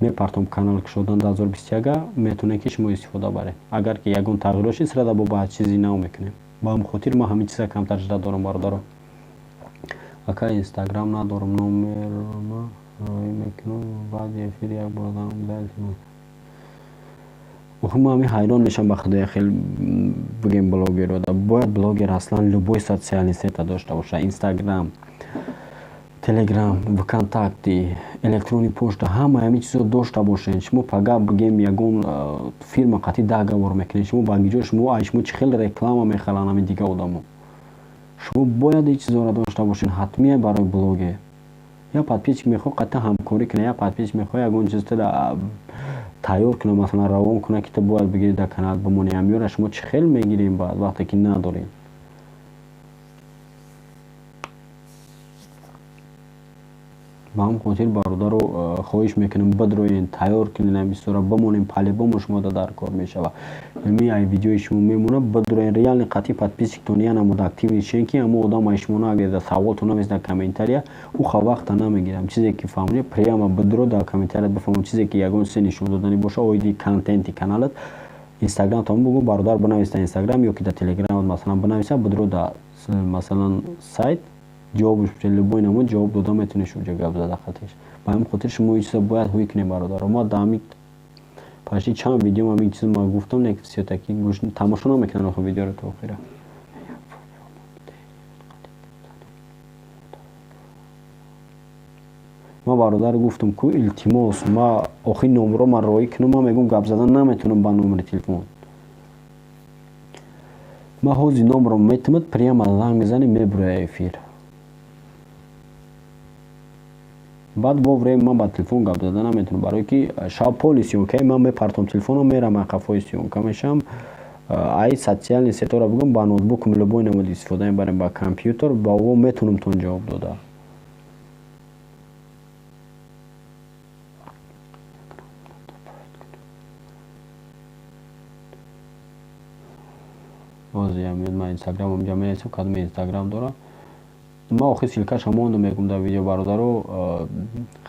мепартом. Канал кушодан 2021 метавонед, ки шумо истифода баред. Агар ки ягон тағйирот шид, срада бо ба чизи нав мекунем. Ба ҳамин хотир ман ҳамин чиза камтар жда дорам, бародаро. Ака, Инстаграм надорам, номерма роӣ мекунам баъди эфир, як бародарам. Охи, ман ҳамин ҳайрон мешавам, ба худоя, хел бигем, блогерода бояд блогер аслан любой социальный сеть а дошта бошад: Инстаграм, Телеграм, ВКонтакте, электронный почта, ҳамаи ҳамин чизо дошта бошед. Шумо пага, бигем, ягон фирма қатъи договор мекунед, шумо ба ҷои шумо, ай шумо чӣ хел реклама мехаранд ҳамин дига одамо. Шумо бояд ин чизоро дошта бошед, ҳатмия барои блогер. Я подписчик мехоҳ қатъан ҳамкорӣ кунад, я подписчик мехоҳ ягон чиз тайёр кунад, масалан, равон кунад, ки ту бояд бигирӣ, дар канал бимонӣ. Ҳамёра шумо чӣ хел мегирем баъд, вақте ки надорем? Ба ҳамин хотир, бародаро, хоҳиш мекунем, бидроен, тайёр кунед ҳамисора, бимонем, по-любому шумода дар кор мешава. Ами ай видеои шумо мемонад, бидроен, реально қатъи подписчик тон я намуда активный шен, ки ҳамо одам ай шумо нагирда, саволтон навис дар комментария, ӯ ха вақта намегирам. Чизе ки фаҳмоне, прямо бидро, дар комментария бифаҳмон. Чизе ки ягон чизе нишон доданӣ боша оиди контенти каналат, Инстаграм там бугӯ, бародар, бинавис дар Инстаграм ё ки дар Телеграм, масалан, бинависа, бидро дар, масалан, сайт ҷавобш, любой намуд ҷавоб дода метавонед, шуҷа гап зада хатиш. Ба ҳамин хотир шумо ин чиза бояд ҳуй кунед, бародаро. Ма дар ҳамин почти чанд видео ҳамин чиз ма гуфтам, не, всё-таки гӯш тамошо намекунанд охо видеоро то охира. Ма, бародар, гуфтам ку, илтимос, ма охи номро ма роӣ кунам, ма мегӯм, гап задан наметавонам ба номери телефон. Ман ҳозир номро метимад, прямо занг мезанӣ, мебуроя эфир. Баъд во время ман ба телефон гап зада наметавонам, барое ки шаб поли съёмкаи ман мепартом телефонам, мерам қафои съёмка мешавам. Ай социальный сетора бигӯм, ба ноутбукам любой намуд истифода мебарем, ба компютер, ба о метавонам тон ҷавоб дода. Ман инстаграмам ҷа менависам, кадом инстаграм дорам. Ман охир ссылкаша мондам, мегӯм дар видео, бародаро.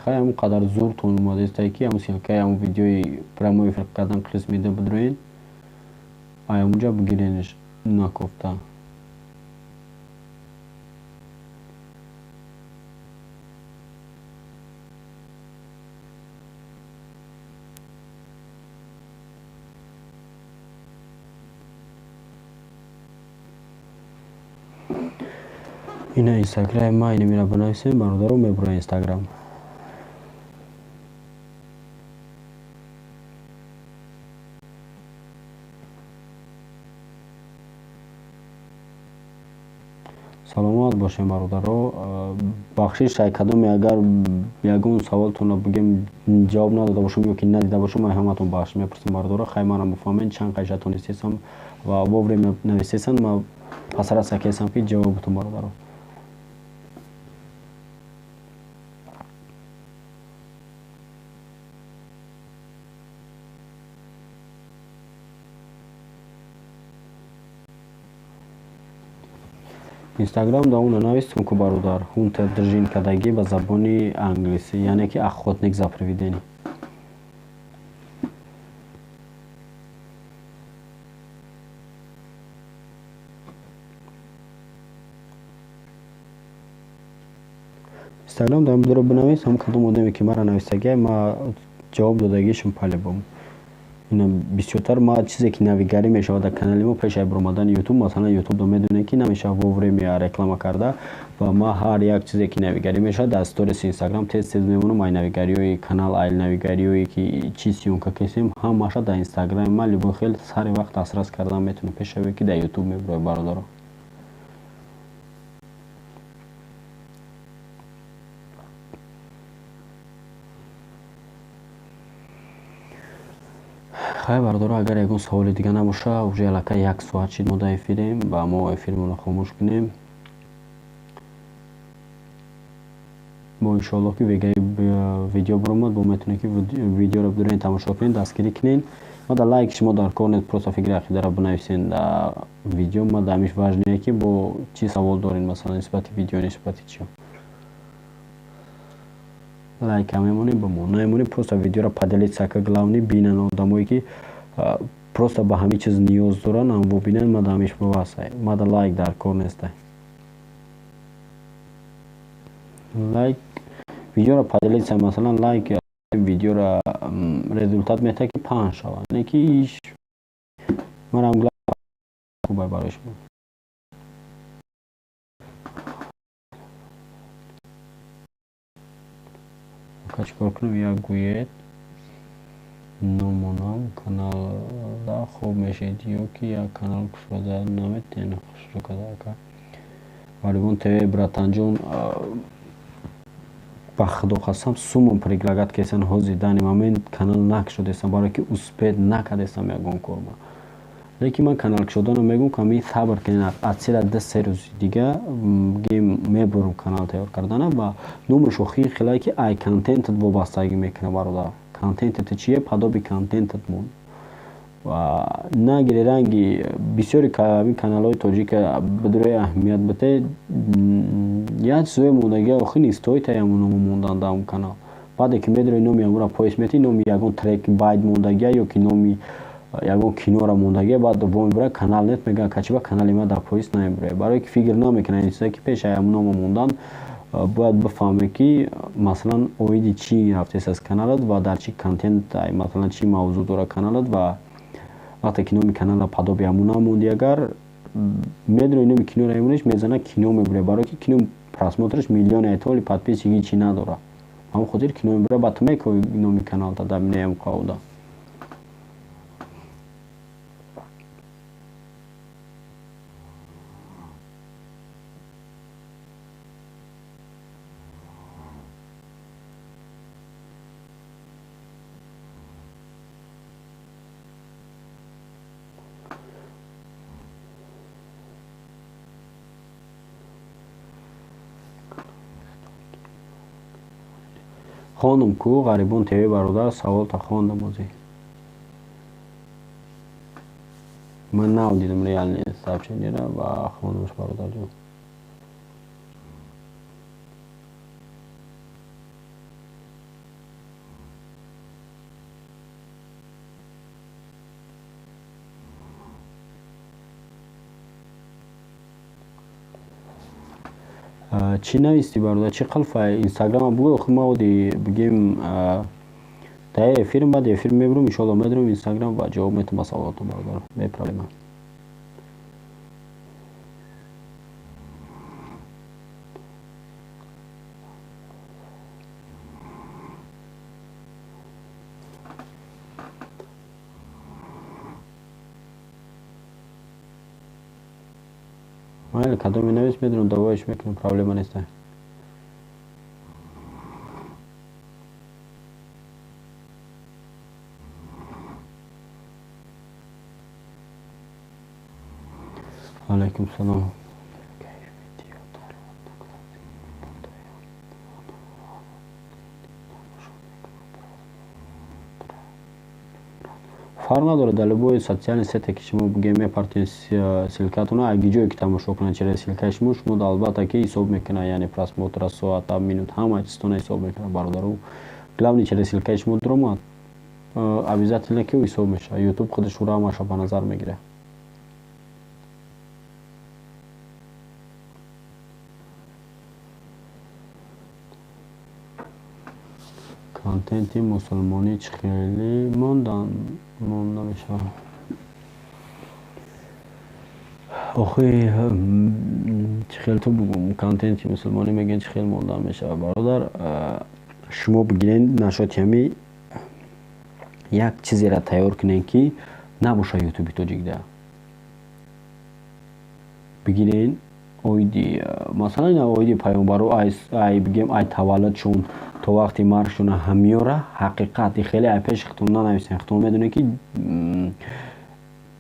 Хай, ҳамон қадар зуртон омадааста, ки ҳамон ссылкаи ҳамон видеои прямой эфир кардан қисми ду бидроен, ай ҳамонҷа бигиренш накофта. Ина инстаграми ма, ина мера бинависем, бародаро, мебура инстаграм. Саломат бошем, бародаро. Бахшиш, ай кадоме агар ягон саволтонро бигем ҷавоб надода бошам ё ки надида бошам, ай ҳаматон бахшиш мепурсам, бародаро. Хай, манам бифаҳмед, чанд қайшатон истесам ва вовремя нависесам, ма пасараса кесам, ки ҷавоб бутум, бародаро. Инстаграм да уна навистум ку, бародар, Хунтер Држин кадагӣ ба забони англисӣ, яъне ки охотник за привидений. Инстаграм да ҳамдуро бинавис, ҳам кадом одаме ки мара навистагия, ма ҷавоб додагишам по-любому. Ина бисёртар ма чизе ки навигарӣ мешавад дар канали мо пеш аз баромадани ютуб, масалан, ютуб медонем, ки намешавад вовремя реклама карда, ва ма ҳар як чизе ки навигарӣ мешавад, дар сторис инстаграм тез тез мемонам. Ай навигариҳои канал, ай навигариҳое ки чӣ съёмка кесем, ҳамаша дар инстаграми ма любой хел сари вақт дастрас кардан метавонам, пешаве ки дар ютуб мебурояд, бародаро. Хай, бародаро, агар ягон саволи дига набоша, уже аллакай як соат шид мо дар эфирем ва мо эфиримонро хомӯш кунем. Бо иншоаллоҳ, ки вегаи видео баромад, бо метавонед, ки видеоро бидурен, тамошо кунед, дастгирӣ кунед. Ма дар лайк шумо дар кор нет, просто фикри ақидаро бинависен дар видео. Ма дар ҳамиш важнее, ки бо чӣ савол доред, масалан, нисбати видео, нисбати чӣ. Лайка мемонем, ба мо намемонем, просто видеоро поделиться ка, главный бинан одамое, ки просто ба ҳамин чиз ниёз доранд, ам бубинанд. Ма дар ҳамиш бавасай, ма дар лайк дар кор нестай. Лайк видеоро поделиться, масалан, лайк видеоро результат метаҳад, ки паҳн шавад, не ки иш марам хубай барои шумо. Чӣ кор кунем? Як гӯед номонам каналда хуб мешед ё ки як канал кушода наметавонед хушрӯ карда, ака Валибон ТВ? Братанҷон, ба худо қасам, сумон предлагать кесан, ҳозир данный момент канал накушодестам, барое ки успеть накардестам ягон корма. Лекин ман канал кушоданро мегӯм, ками сабр кунед, аз сира 2-3 рӯзи дига мебурам канал тайёр кардана. Ва номаш охир хелае, ки ай контентат вобастагӣ мекунад, бародар. Контентат чие, подоби контентат мон ва нагири ранги бисёри ҳамин каналҳои тоҷика бидурои аҳамият бите, як чизое мондагӣ, охир нестои таямун номо мондан дар он канал. Баъде ки медрои, номи амура поиск мети, номи ягон трек байд мондагия ё ки номи ягон киноро мондагия, баъд во мебурад, канал нет. Мегӯянд, качиба канали ма дар поиск намебурад? Барое ки фикр намекунад ин чизе, ки пеш аямун номо мондан бояд бифаҳме, ки масалан оиди чӣ рафтест аз каналат ва дар чӣ контент, масалан, чӣ мавзӯъ дорад каналат. Ва вақте ки номи канала подоби ҳамун намонди, агар медрои, номи киноро мемониш, мезана, кино мебурад, барое ки кино просмотраш миллиони айтоли, подписчики чӣ надорад, ҳамон хотир кино мебурад. Ба ту мекови номи каналта дар минаям қавода. Хондум ку, Ғарибон ТВ, бародар, саволта хондам. Озӣ ман нав дидам реальный сообщениера ва хондамш, бародарҷон. Чӣ навистӣ, бародар? Чӣ қалфа? Инстаграма бугӯ. Охи ма оди бигем, дар эфирм, баъди эфир мебурам, иншоалло, медурам Инстаграм ва ҷавоб метам ба саволотон, бародар, бе проблема. Майли, кадоме навис, медонам, давоиш мекунам, проблема неста. Алайкум салом. Фарқ надорад, дар любой социальный сете ки шумо бигем мепартед ссылкатона, аги ҷое ки тамошо кунанд через ссылкаи шумо, шумо албатта ки ҳисоб мекунад, яъне просмотра, соата, минут, ҳама чизтона ҳисоб мекунад, бародару. Главный, через ссылкаи шумо дуромад, обязательно ки ҳисоб мешавад. Ютуб худаш ура ҳамаша ба назар мегирад. Контенти мусулмонӣ чӣ хеле монда мешавад? Охи, чӣ хел ту бугум, контенти мусулмонӣ мегӯянд, чӣ хел монда мешавад, бародар? Шумо бигирен, нашоти ҳами як чизеро тайёр кунем, ки набошад ютуби тоҷикда. Бигирен, оиди, масалан, оиди паёмбаро, ай бигем, ай таваллудшон то вақти маргшона, ҳамиёра ҳақиқат хеле ай пеши худтон нанависен. Худтон медонед, ки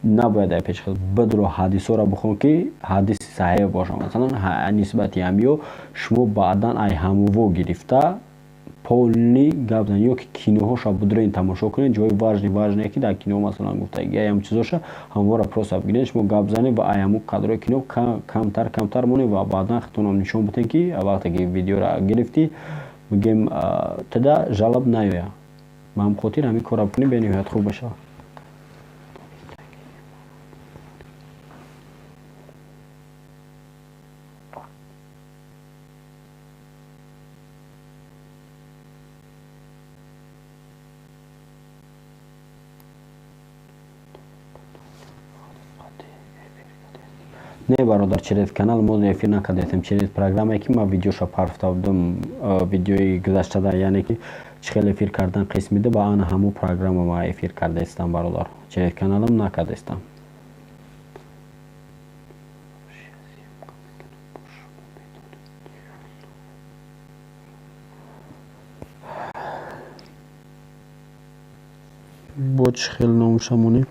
набояд ай пеши худ бидро, ҳадисҳоро бихон, ки ҳадиси саҳеҳ бошад. Масалан, нисбати ҳамиё шумо баъдан ай ҳамво гирифта полный гап занед, ё ки киноҳоша бидроен, тамошо кунед, ҷои важный, важное, ки дар кино, масалан, гуфтаги ям чизоша, ҳамвора просто бигиред, шумо гап занед ва ай ҳамун кадрои кино камтар камтар монед ва баъдан худтонам нишон бидед, ки вақте ки видеоро гирифтӣ, бигем, тада жалоб наёяд. Ба ҳамин хотир ҳамин корро бикунед, бениҳоят хуб мешавад. Не, бародар, через канал мо эфир накардем, через программае, ки ман видеоша парфта будам, видеои гузаштада, яъне ки чӣ хел эфир кардан қисмида, ба ана ҳамун программа ман эфир кардаистам, бародар, через каналам накардаистам. Бо чӣ хел номша монем?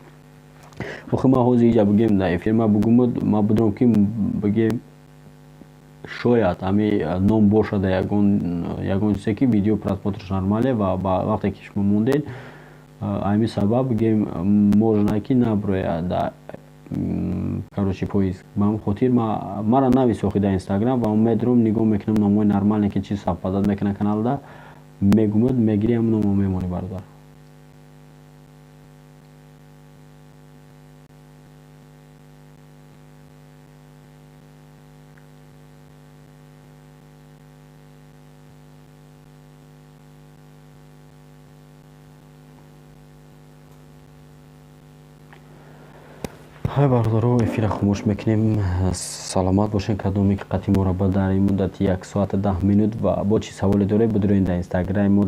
Охи, ман ҳозир иҷа бигем, дар эфир ман бугум, ман бидонам, ки бигем, шояд ҳами ном бошад ягон чизе, ки видео просмотрш нормале ва ба вақте ки шумо мондед, ҳамин сабаб, бигем, можно ки наброяд да, короче, поиск. Ба ҳамин хотир мара навис, охи, дар Инстаграм, ва медурам, нигоҳ мекунам, номҳои нормале, ки чиз совпадать мекунад каналда, мегумад, мегирӣ, ҳамин номо мемонӣ, бародар. Ҳай, бародаро, эфира хомӯш мекунем. Саломат бошед, кадоме ки қатъи моро ба дар ин муддати 1 соату 10 минут. Ва бо чӣ саволе доред, бидуред дар Инстаграми мо.